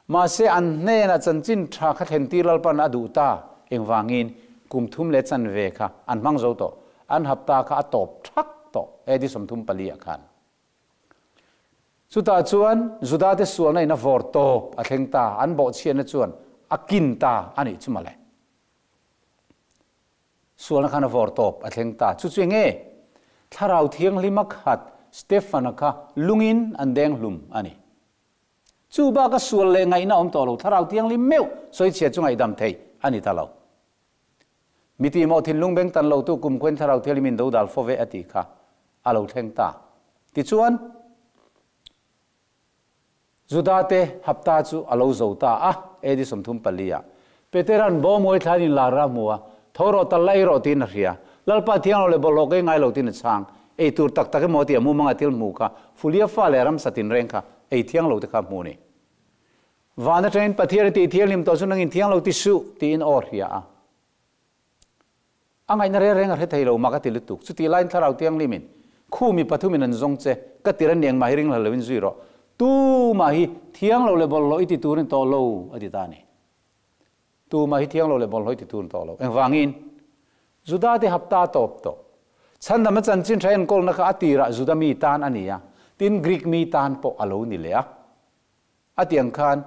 Mahse an hnenah chanchin tha kha thlentir Lalpan a duh ta, engvangin kum thum leh chanve kha an hmang zo tawh, an hapta kha a tawp thak tawh AD 34 ah khan. Chutah chuan Judate sualna in a vawr tawp a thleng ta, an bawhchhiatna chuan a kin ta a nih chu mawle. Sualna khan a vawr tawp a thleng ta. Chu chu enge? Thlarau Thianghlima khat Stefana kha lungin an deng hlum a ni. Chu baka sual leh ngaihna awm tawh lo, Thlarau Thianghlim meuh sawichhia chu ngaihdam theih a ni ta lo. Mi tihmawh thinlung beng tan lotu kumkhuain Thlarau Thianghlimin do dal fo ve a tih kha a lo thleng ta. Tichuan, Judate hapta chu a lo zo ta a, AD 34 ah. Petera'n bawm uaithlain in lar a hmu a, Tho rawh, tal la ei rawh tiin a hria. Lalpa thiang lo leh bawlhhlawh ka ei ngai lo tiin a chhang. Ei tur tak tak emaw tia mumanga thil hmu kha, Fulia fa leh ramsa tinreng kha ei thiang lo te kha hmu ni. Van atangin Pathian a tih thianghlim tawh chu nangin thiang lo ti suh tiin aw hria a. A ngaihna reng reng a hre thei lo, mak a ti lutuk. Chutih laiin Thlarau Thianghlimin, Khu mi pathumin an zawng che, ka tir a ni engmah hi ring hla loin zui rawh. Tumah hi thiang lo leh bawlhhlawh i ti turin tawh lo, a ti ta a ni. Tumah hi thiang lo leh bawlhhlawh i ti turin tawh lo. Engvangin? Judate hapta a tawp tawh. Chhandam a chanchin tha enkawlna kha a tirah Juda mi tan a ni a, tin Greek mi tan pawh a lo ni leh a. A ti ang khan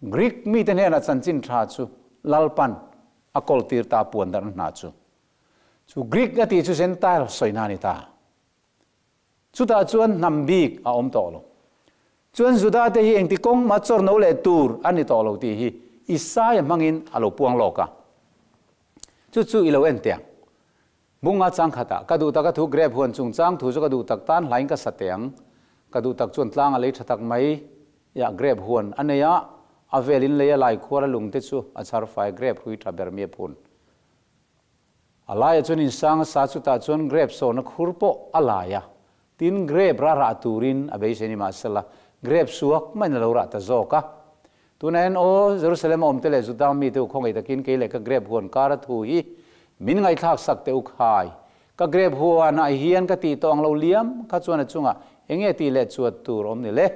Greek mite hnenah chanchin tha chu Lalpan a kawltir ta puan darhna hna chu. Chu Greek a tih chu Gentile sawina a ni ta. Chutah chuan hnam bik a awm tawh lo. Chuan Juda te hi engti kawng mah chawr no leh tur a ni tawh lo tih hi Isaia hmangin a lo puang lawk a. Chu chu i lo en teh ang. Bunga chang khatah, Ka duh tak a thu grep huan chungchang thu chu ka duh tak tan hlain ka sa teh ang. Ka duh tak chuan tlang a lei tha tak mai. Iah grep huan a nei a, a velin lei a lai khuar a lung te chu a chhar fai grep hrui tha ber mi a phun. A laiah chuan insang a sa chutah chuan grep sawhna khur pawh a lai a, tin grep ra rah turin a beisei ni mahsela grep suak maiin a lo rah ta zawk a. Tunah hian aw, Jerusalem a awmte leh Juda mite u khawngaih takin kei leh ka grep huan kar a thu hi min ngaihthlak sak teh u khai. Ka grep huanah hian ka tih tawh ang lo liam kha chuan a chungah enge tih leh chuat tur awm ni le?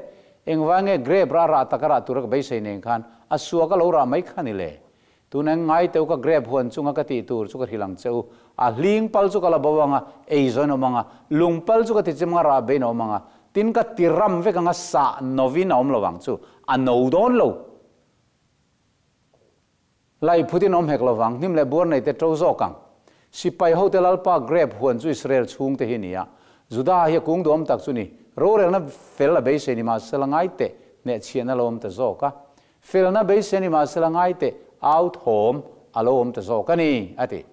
Engvai nge grep rah rah taka rah tura ka beisei nen khan a suak a lo rah mai kha ni le? Tunah hian ngai teh u ka grep huan chunga ka tih tur chu ka hrilh ang che u. A hling pal chu ka la bo ang a, ei zawn a awm ang a, lung pal chu ka ti chim ang a, rah bein a awm ang a, tin ka ti ram vek ang a, sah novin a awm lo vang chu a no dawn lo. Lai phutin a awm hek lo vang, hnim leh buar nei te to zawk ang. Sipai hote Lalpa grep huan chu Israel chhungte hi a ni a, Juda hi a kung duhawm tak chu ni. Rorelna fel a beisei ni mahsela ngai teh, hnehchhiahna lo awm ta zawk a. Felna beisei ni mahsela ngai teh au thawm a lo awm ta zawk a ni, a ti.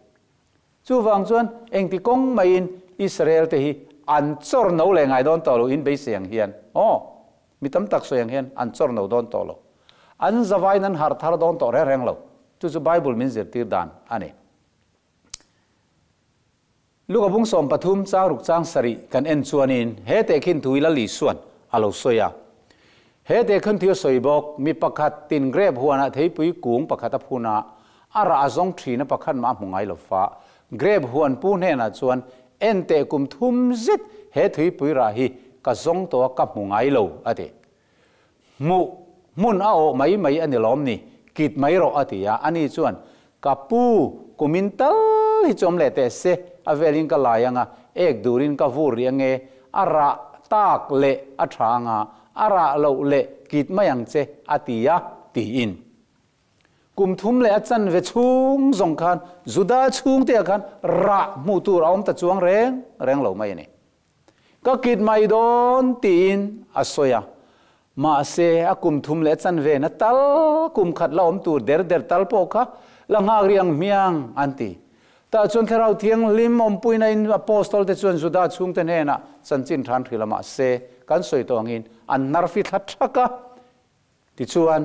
Chuvang chuan engti kawng maiin Israel te hi an chawr no leh ngai dawn tawh lo in beisei ang hian, aw, mi tam tak sawi ang hian an chawr no dawn tawh lo. An zavaiin an harh thar dawn tawh reng reng lo. Chu chu Bible min zirtir dan a ni. Luka bung 13 chang ruk chang sarih kan en chuanin he tehkhin thu hi Lal Isua'n a lo sawi a. He tehkhin thu a sawi bawk, mi pakhat tin grep huanah theipui kung pakhat a phun a, a rah a zawng thin a pakhat mah a hmu ngai lo fa. Grep huan pu hnenah chuan en teh kum thum zet he thuipui rah hi ka zawng tawh a ka hmu ngai lo, a ti. Hmuh hmun a awh mai mai a ni lawm ni, kit mai rawh a ti a, ani chuan, Ka pu, kumin tal hi chawm leh teh se, a velin ka lai anga, ek durin ka vur rih ange, a rah tak leh a tha anga, a rah loh leh kit mai ang che, a ti a, tiin. Kum thum leh a chanve chhung zawng khan Juda chhungte ah khan rah hmuh tur a awm ta chuang reng reng lo mai a ni. Ka kit mai dawn tiin a sawi a, mahse a kum thum leh a chanve na tal kum khat la awm tur der der tal pawh kha la nghak rih ang hmiang an ti. Tah chuan Thlarau Thianghlim awmpuina in Apostol te chuan Juda chhungte hnenah chanchin than hrilh a mahse kan sawi tawh angin an hnar fi thla thak a tichuan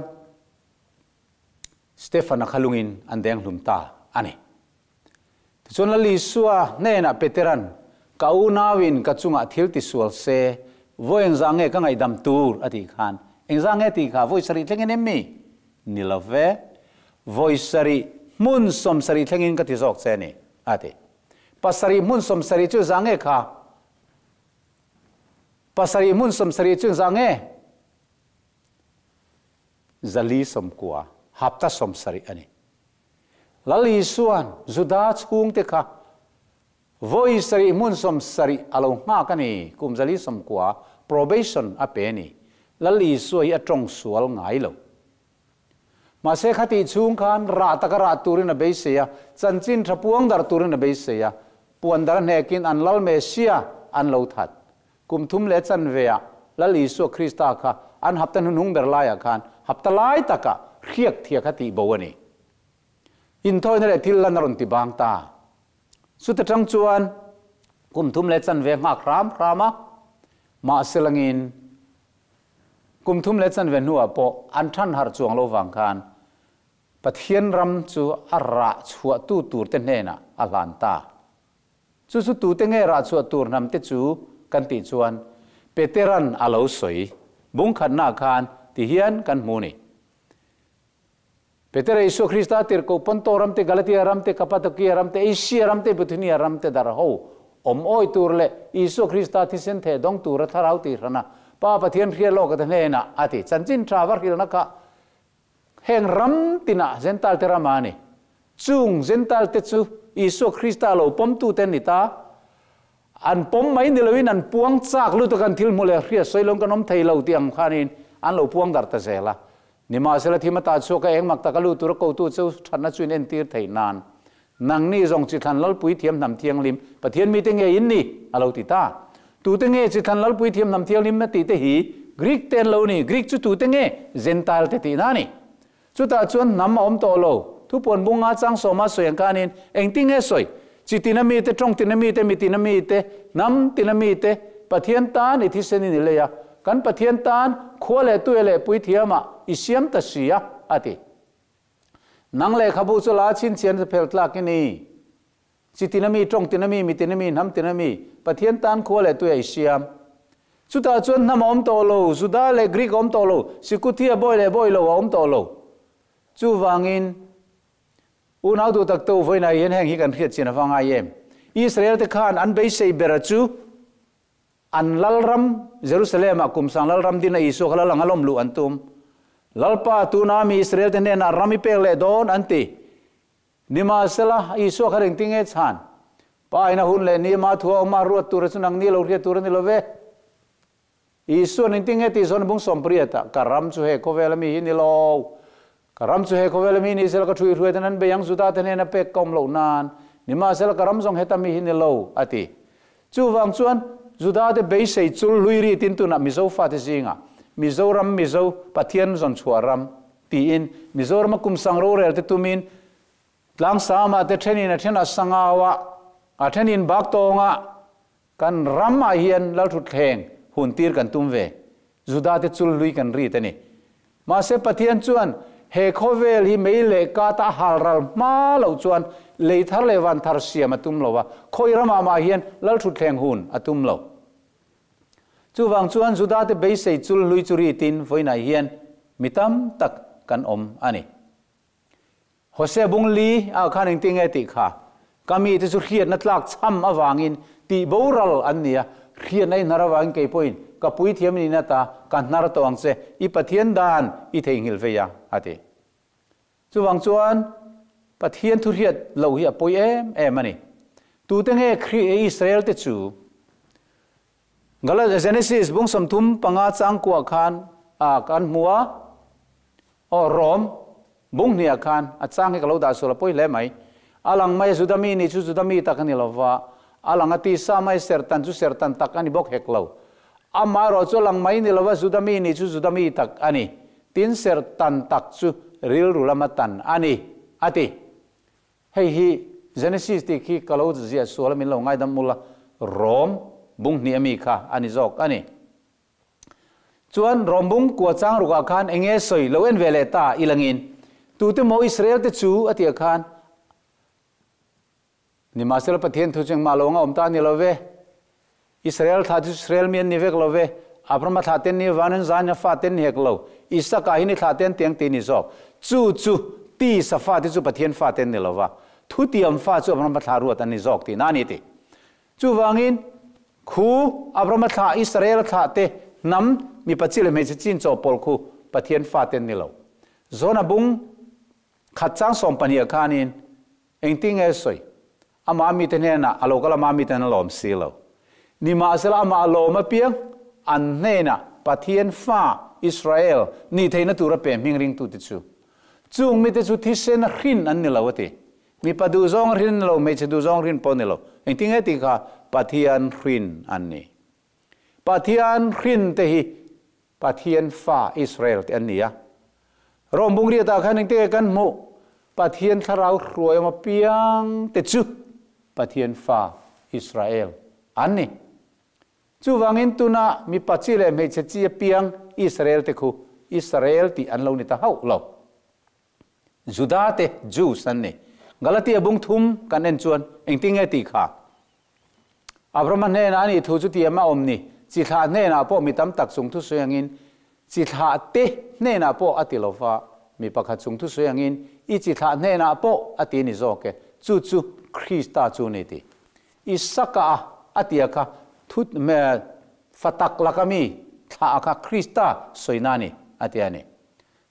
Stefan-a kha lungin an deng hlum ta a ni. Tichuan Lal Isua hnenah Petera'n, Ka unauin ka chungah thil tisual se, vawi engzah nge ka ngaihdam tur? a tih khan, Engzah nge tih kha vawi sarih thlengin em mi? Ni lo ve, vawi sarih hmun sawmsarih thlengin ka ti zawk che a ni, a ti. Pasarih hmun sawmsarih chu zah nge kha? Pasarih hmun sawmsarih chu zah nge? Zali 90, hapta 70 a ni. Lal Isua'n Juda chhungte kha vawi sarih hmun 70 a lo nghak a ni, kum zali 90 probation a pe a ni. Lal Isua hi a tawng sual ngai lo. Mahse khatih chhung khan rah taka rah turin a beisei a, chanchin tha puang darh turin a beisei a, puan dar hnekin an Lal Messia an lo that. Kum thum leh chanveah Lal Isua Krista kha an hapta hnuhnung ber laiah khan hapta lai takah hriak thia kha tih bo a ni. Inthawina leh thil lan a rawn ti bang ta. Chuta tang chuan kum thum leh chanve nghak hram hram a, mahse langin kum thum leh chanve hnuah pawh an than harh chuang lo vang khan Pathian ram chu a rah chhuahtu turte hnenah a hlan ta. Chu chu tute nge rah chhuah tur hnam te chu kan tih chuan Peteran a lo sawi bung khatnaah khan ti hian kan hmu ni. Petera Isua Krista tirhkoh Ponto ram te, Galatia ram te, Kapadokia ram te, Asia ram te, Bithunia ram te dar ho awm awi tur leh Isua Krista thisen theh dawng tura thlarau tih hrana Pa Pathian hria lawk a te hnenah a ti. Chanchin tha va hrilhna kha Heng ram tinah Gentile te rama a ni. Chung Gentile te chu Isua Krista lo pawmtute an ni ta. An pawm mai ni loin an puang chak lutuk an thil hmu leh hriat sawi lawng kan awm thei lo tih ang khanin an lo puang darh ta zel a. Nimahsela thim ata chhuak a eng mak taka lut tura kotu chu thatna chu in entir theih nan nangni zawng chithlan Lalpui thiam hnam thianghlim Pathian mite nge in ni? a lo ti ta. Tute nge chithlan Lalpui thiam hnam thianghlim na tih te hi Greek te an lo ni. Greek chu tute nge? Gentile te tihna a ni. Chutah chuan hnam a awm tawh lo. Thupuan bunga chang sawma sawi ang khanin engtin nge sawi? Chi tina mite, tawng tina mite, mi tina mite, hnam tina mite, Pathian tan i thisen in i lei a, kan Pathian tan khua leh tue leh puithiamah i siam ta si a, a ti. Nang lehkhabu chu la chhinchhian chu phel tlak i ni. Chi tina mi, tawng tina mi, mi tina mi, hnam tina mi, Pathian tan khua leh tui a i siam. Chutah chuan hnam a awm tawh lo, Juda leh Greek a awm tawh lo, Sikuthia bawi leh bawi lo a awm tawh lo. Chuvangin, unau duh tak te u vawiinah hian heng hi kan hriat chian a va ngai em? Israel te khan an beisei bera chu An lalram, Jerusalem-ah kum sang lalram dina Isua kha lal anga lawm luh an tum. Lalpa, tuna mi Israel-te hnenah ram i pek leh dawn, an ti. Nimahsela, Isua kha reng tinge chhan? Pa ina hun leh ni ma thua awma ruat tura chu nang ni lo hriat tur a ni lo ve. Isua'n engtinge tih zawn bung 80-ah, Ka ram chu he khawvela mi hi ni lo. Ka ram chu he khawvela mi ni sela ka thu i hruai ten an bei ang Juda te hnena pek ka awm loh nan, nimahsela ka ram zawng heta mi hi ni lo, a ti. Chuvang chuan Juda te beisei chul hlui ri tin tunah Mizo fate zingah Mizoram Mizo Pathian zawn chhuah ram tiin Mizorama kum sang rorel te tumin Tlangsama te thenin a then a Sangau-ah, a thenin Baktawngah kan ramah hian Lalthutthleng hun tir kan tum ve. Juda te chul hlui kan rit a ni. Mahse Pathian chuan he khawvel hi mei leh kata a hal ral hma loh chuan lei thar leh van thar siam a tum lo a, khawi ramah mah hian Lalthutthleng hun a tum lo. Chuvang chuan Juda te beisei chul hlui chu ritin vawiinah hian mi tam tak kan awm a ni. Hosea bung li ah khan engtin nge tih kha? Ka mite chu hriatna tlak chham avangin tih boral an ni a, hriatna i hnar avangin kei pawhin ka puithiam in ata ka hnar tawh ang che, i Pathian dan i theihnghilh vei a, a ti. Chuvang chuan Pathian thu hriat lo hi a pawi em em a ni. Tute nge Khrih Israel te chu? Gala Genesis bung 35 chang kuah khan a kan hmu a, aw Rom. Bung hniah khan a chang hi ka lo dah sual a pawi hle mai. A lang mai a Juda mi nih chu Juda mi tak a ni lo va, a lang a tisa mai serhtan chu serhtan tak a ni bawk hek lo. Amaherawh chu a lang mai ni lo va, Juda mi nih chu Juda mi tak a ni. Tin serhtan tak chu rilru lama tan a ni, a ti. Hei hi Genesis tih khi ka lo ziah sual a min lo ngaidam ula, Rom bung hnih ami kha a ni zawk a ni. Chuan Rom bung kua chang rukah khan eng nge sawi lo en ve leh ta i langin, Tute maw Israel te chu a tih ah khan, Nimahsela Pathian thu chu engmah lo anga awm ta a ni lo ve. Israel thlah chu Israel mi an ni vek lo ve. Abrahama thlah te an ni avangin an zain a fate an ni hek lo. Isaka hi ni thlah te an ti ang tih a ni zawk. Chu chu tisa fate chu Pathian fate an ni lo va, thutiam fa chu Abrahama thlah ruat an ni zawk tihna a ni ti. Chuvangin khu Abrahama thlah Israel thlah te hnam mipa chi leh hmeichhe chin chawhpawlh khu Pathian fate an ni lo. Zona bung khat chang 12 ah khanin Engtin nge sawi? Amah mite hnenah a lo kal amah miten a lawm si lo. Nimahsela amah a lawm apiang an hnenah Pathian fa Israel nih theihna tura pe hming ringtute chu. Chung mite chu thisen a hrin an ni lo a ti. Mipa duhzawng a hrin an ni lo, hmeichhe duhzawng hrin pawh a ni lo. Engtin nge tih kha Pathian hrin an ni. Pathian hrin te hi Pathian fa Israel te an ni a. Rom bung riatah khan engte kan hmuh? Pathian thlarau hruai awm apiang te chu Pathian fa Israel an ni. Chuvangin tuna mipa chi leh hmeichhe chi apiang Israel te khu Israel tih an lo ni ta hauh lo. Juda te Jews an ni. Galatia bung thum kan en chuan engtin nge tih kha? Abrahama hnenah a nih thu chu tiam a awm ni. Chi thlah hnenah pawh mi tam tak chung thusawi angin, chi thlah te hnenah pawh a ti lo va, mi pakhat chung thusawi angin, i chi thlah hnenah pawh a ti ni zawk e, chu chu Krista chu ni ti. Isaka a a tia kha thu fa tak laka mi thlah a kha Krista sawina a ni a ti a ni.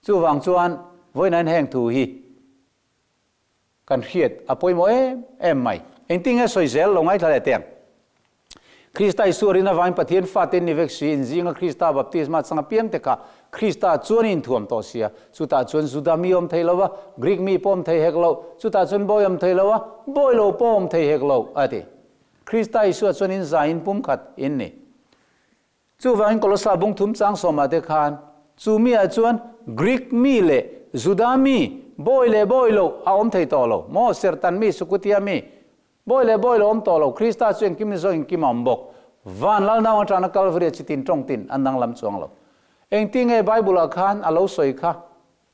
Chuvang chuan vawiin heng thu hi kan hriat a pawimawh em em mai. Engtin nge sawi zel lo ngaithla leh teng? Krista Isua rin avangin Pathian fate ni vek si, inzinga Krista baptisma changa piang te kha Krista chuan i inthuam tawh sia. Chutah chuan Juda mi awm thei lo va, Greek mi pawh awm thei hek lo, chutah chuan bawi awm thei lo va, bawi lo pawh awm thei hek lo, a ti. Krista Isua chuan in zaiin pumkhat in ni. Chuvangin Kolosa bung thum chang sawmah te khan chu mi ah chuan Greek mi leh Juda mi, bawi leh bawi lo a awm thei tawh lo maw? Sertan mi, Sukutia mi, bawi leh bawi lo awm tawh lo. Krista chu engkim ni zawk engkim a awm bawk. Van lal nau atana Kalvari a chitin tawng tin an danglam chuang lo. Engtin nge Bible ah khan a lo sawi kha?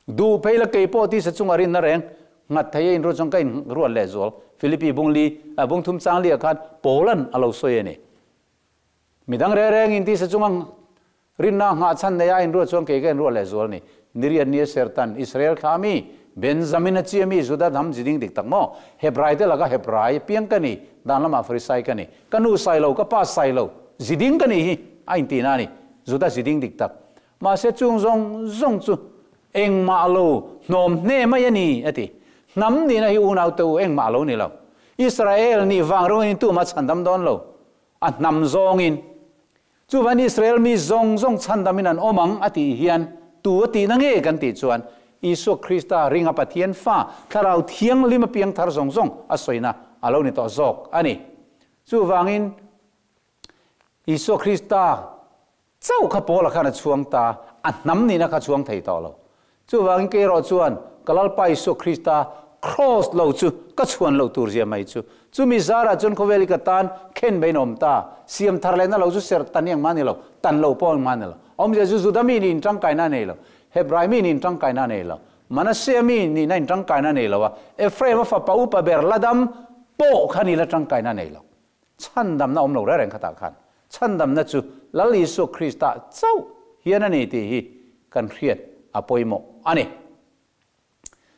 Duh phei la kei pawh tisa chunga rinna reng nghat thei a inruat chuan ka inruat leh zual. Philippi bung li, bung thum chang li ah khan Paulan a lo sawi a ni. Midang reng reng in tisa chunga rinna nghah chhan nei a inruat chuan kei ka inruat leh zual ni. Niriat ni a sertan Israel thla mi, Benjamin a chi ami, Juda hnam ziding dik tak maw? Hebrai te laka Hebrai piang ka ni, dan lamah Farisai ka ni. Ka nu sai lo, ka pa sai lo, ziding ka nih hi a intina a ni. Juda ziding dik tak. Mahse chung zawng zawng chu engmah lo hnawm hne mai a ni, a ti. Hnam nihna hi unau te u engmah lo ni lo. Israel nih vang ringawtin tumah chhandam dawn lo. A hnam zawngin, Chuvan Israel mi zawng zawng chhandamin an awm ang a tih hian tu a tihna nge kan tih chuan Isua Krista ringa Pathian fa Thlarau Thianghlim a piang thar zawng zawng a sawina a lo ni tawh zawk a ni. Chuvangin Isua Krista chauh kha Paula khan a chhuang ta, a hnam nihna kha chhuang thei tawh lo. Chuvangin kei erawh chuan ka Lalpa Isua Krista Kraws lo chu ka chhuan loh tur zia mai chu. Chumi zarah chuan khawvel hi ka tan khen beiin a awm ta. Siam thar lehna lo chu serh tan hi engmah a ni lo, tan lo pawh engmah a ni lo. Awmzia chu Juda mi nih intangkaina a nei lo, Hebrai mi nih intangkaina a nei lo, Manasseh mi nihna intangkaina a nei lo a, Ephraim-a fapa upa ber Ladam pawh kha nihna tangkaina a nei lo. Chhandamna awm lo reng reng khatah khan chhandamna chu Lal Isua Krista chauh hian a ni tih hi kan hriat a pawimawh a ni.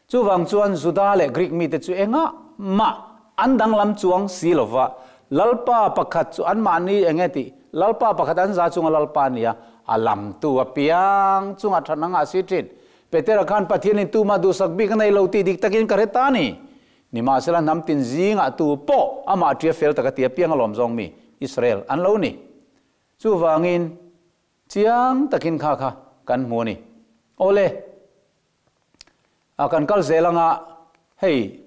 Chuvang chuan Juda leh Greek mite chu engah mah an danglam chuang si lova, Lalpa pakhat chu anmahni eng nge tih, Lalpa pakhat an za chunga Lalpa nia a lamtu apiang chunga that anga a si thin. Petera khan Pathianin tumah duhsak bik a nei lo tih dik takin ka hre ta a ni. Nimahsela hnam tin zingah tu pawh amah ṭia fel taka tia piang alawm zawng mi Israel an lo ni. Chuvangin chiang takin kha kha kan hmu a ni. Awle! A kan kal zel anga hei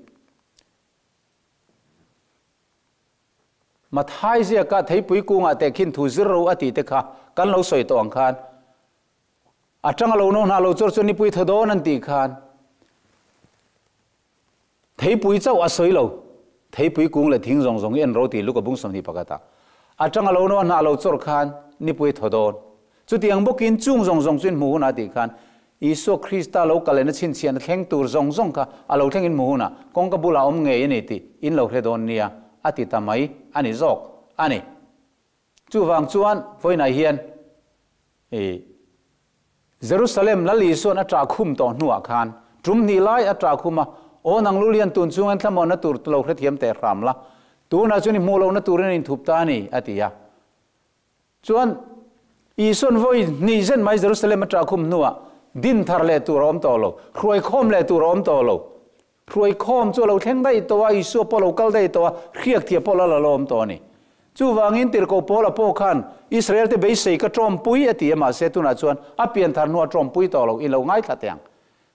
Mathai ziaka theipui kungah tehkhin thu zir ro a tih te kha kan lo sawi tawh ang khan a tanga lo no hna lo chawr chuan nipui thaw dawn an tih khan Theipui chauh a sawi lo. Theipui kung leh thing zawng zawng hi en ro tih Luka bung 21 ah a tanga lo no a hnah lo chawr khan nipui thaw dawn. Chutiang bawkin chung zawng zawng chu in hmu hunah tih khan Isua Krista lo kal lehna chhinchhiahna thleng tur zawng zawng kha a lo thleng in hmu hunah kawngka bulah awm ngei a ni tih in lo hre dawn nia a ti ta mai a ni zawk a ni. Chuvang chuan vawiinah hian i Jerusalem Lal Isua'n a ṭah khum tawh hnuah khan ṭum hnih lai a ṭah khum a, Aw nang Lulian tun chungin thlamuanna tur lo hrethiam teh hram la, tunah chuan i hmuh lohna turin a inthup ta a ni, a ti a. Chuan Isua'n vawi hnih zen mai Jerusalem a ṭah khum hnuah din thar leh tur a awm tawh lo, hruai khawm leh tur a awm tawh lo. Hruai khawm chu a lo thleng daih tawh a, Isua pawh a lo kal daih tawh a, hriak thia pawh la la lawm tawh a ni. Chuvangin tirhkoh Paula pawh khan Israelte beisei ka tawmpui a ti a, mahse tunah chuan a pianthar hnuah tawmpui tawh lo, i lo ngaithla teh ang.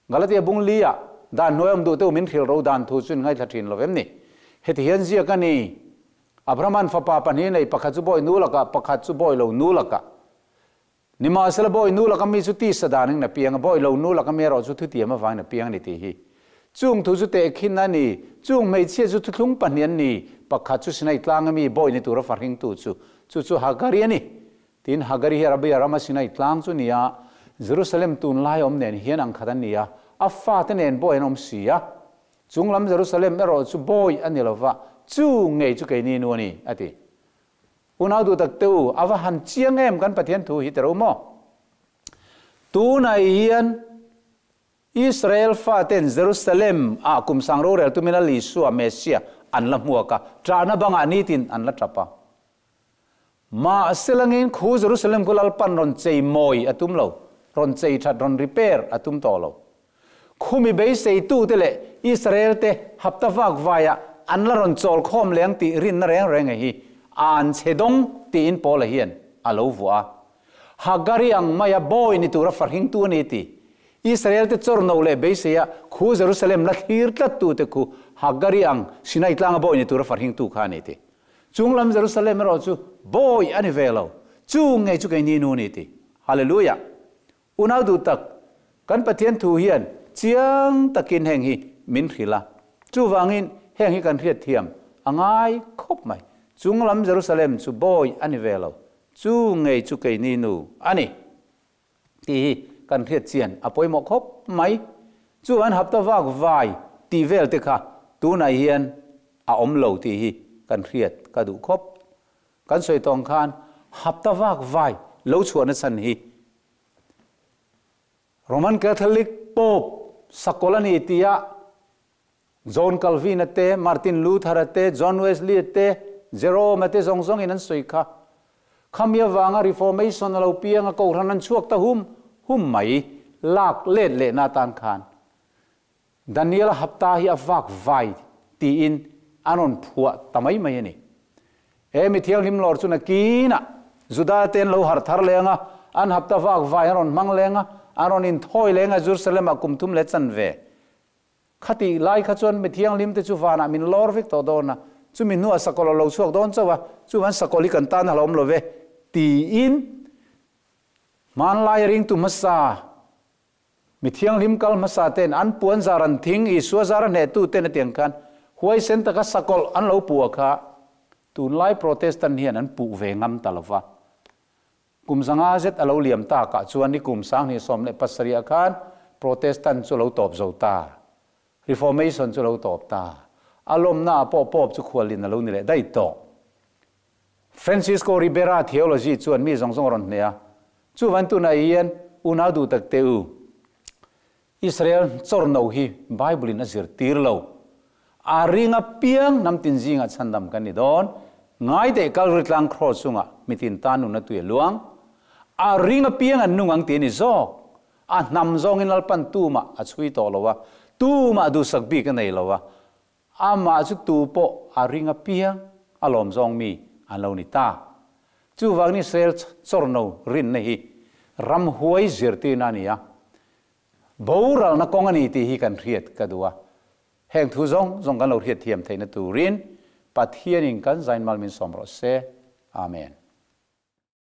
Galatia bung li-ah dan hnuai awm duh te u min hrilh ro dan thu chu in ngaithla thin lo vem ni? Heti hian ziak a ni, Abrahama'n fapa pahnih nei, pakhat chu bawi nu lakah, pakhat chu bawi lo nu lakah. Nimahsela bawi nu laka mi chu tisa dan in a piang a, bawi lo nu laka mi erawh chu thutiam avangin a piang a ni tih hi. Chung thu chu tehkhin a ni. Chung hmeichhia chu thuthlung pahnih an ni. Pakhat chu Sinai tlanga mi bawi ni tura fahringtu chu, chu chu Hagari a ni. Tin, Hagari hi Arabia rama Sinai tlang chu ni a, Jerusalem tunlai awm nen hian ang khat an ni a, a fate nen bawi an awm si a. Chung lam Jerusalem erawh chu bawi a ni lova, chu ngei chu keini nu a ni, a ti. Unau duh tak te u, a va han chiang em kan Pathian thu hi tero maw? Tunah hian Israel faten Jerusalem ah kum sang rorel tumin Lal Isua, Messiah, an la hmuak a, ṭahna bangah nitin an la ṭap a. Mahse langin khu Jerusalem khu Lalpan rawn chei mawi a tum lo, rawn chei ṭhat, rawn repair a tum tawh lo. Khumi beiseitute leh Israel-te hapta vak vaiah an la rawn chawl khawm leng tih rinna reng reng hi an chhe dawng tiin Paula hian a lo vuah a. Hagari ang maia bawi ni tura fahringtu a ni ti. Israel-te chawrno leh beiseia khu Jerusalem la thlir tlattute khu Hagari ang Sinai tlanga bawi ni tura fahringtu kha a ni ti. Chunglam Jerusalem erawh chu bawi a ni ve lo, chu ngei chu keini nu a ni ti. Hallelujah! Unau duh tak, kan Pathian thu hian chiang takin heng hi min hrilh a. Chuvangin heng hi kan hriat thiam a ngai khawp mai. Chunglam Jerusalem chu bawi a ni ve lo, chu ngei chu keini nu a ni tih hi kan hriat chian a pawimawh khawp mai. Chuan hapta vak vai tih vel te kha tunah hian a awm lo tih hi kan hriat ka duh khawp. Kan sawi tawng khan hapta vak vai lo chhuahna chhan hi Roman Catholic Pope sakawlh a ni tia John Calvin-a te, Martin Luther-a te, John Wesley-a te, Jerome-a te zawng zawngin an sawi kha. Khami avanga Reformation a lo piang a, kohhran an chhuak ta hum hum mai lak let lehna atan khan Daniel-a hapta hi a vak vai tiin an rawn phuah ta mai mai a ni. He mi thianghlim lawr chu nakinah Juda te an lo harh thar leng a, an hapta vak vai an rawn hmang leng a, an rawn inthawi leng a Jerusalem-ah kum thum leh chanve. Khatih lai kha chuan mi thianghlim te chu vanah min lawr vek tawh dawn a, chumi hnuah sakawlh a lo chhuak dawn chauh a, chuvan sakawlh hi kan tan a hlauhawm lo ve tiin hmanlai ringtu hmasa Mi thianghlim kal hmasa ten an puan zar an thing, Isua zar a hnehtu ten a tiang khan huaisen taka sakawlh an lo puh a kha tunlai Protestant hian an puh ve ngam ta lova. Kum zanga zet a lo liam takah chuan ni kum 2017 ah khan Protestant chu lo tawp zo ta, Reformation chu lo tawp ta, a lawmna ah pawh Pope chu khualin a lo ni leh daih tawh. Francisco Ribera theology chuan mi zawng zawng a rawn hneh a, chuvan tunah hian unau duh tak te u, Israel chawrno hi Bible in a zirtir lo. A ring apiang hnam tin zingah chhandam kan ni dawn. Ngai teh Kalvari tlang cross chungah mitin tan nunna tui a luang. A ring apiang an nung ang ti a ni zawk. A hnam zawngin Lalpan tumah a chhui tawh lo a, tumah duhsak bik a nei lo a, Amah chu tu pawh a ring apiang a lawm zawng mi an lo ni ta. Chuvangin Israel chawrno rinna hi ramhuai zirtirna a ni a. Boralna kawng a ni tih hi kan hriat ka duh a. Heng thu zawng zawng kan lo hriat thiam theihna turin Pathianin kan zain mal min sawm rawh se. Amen.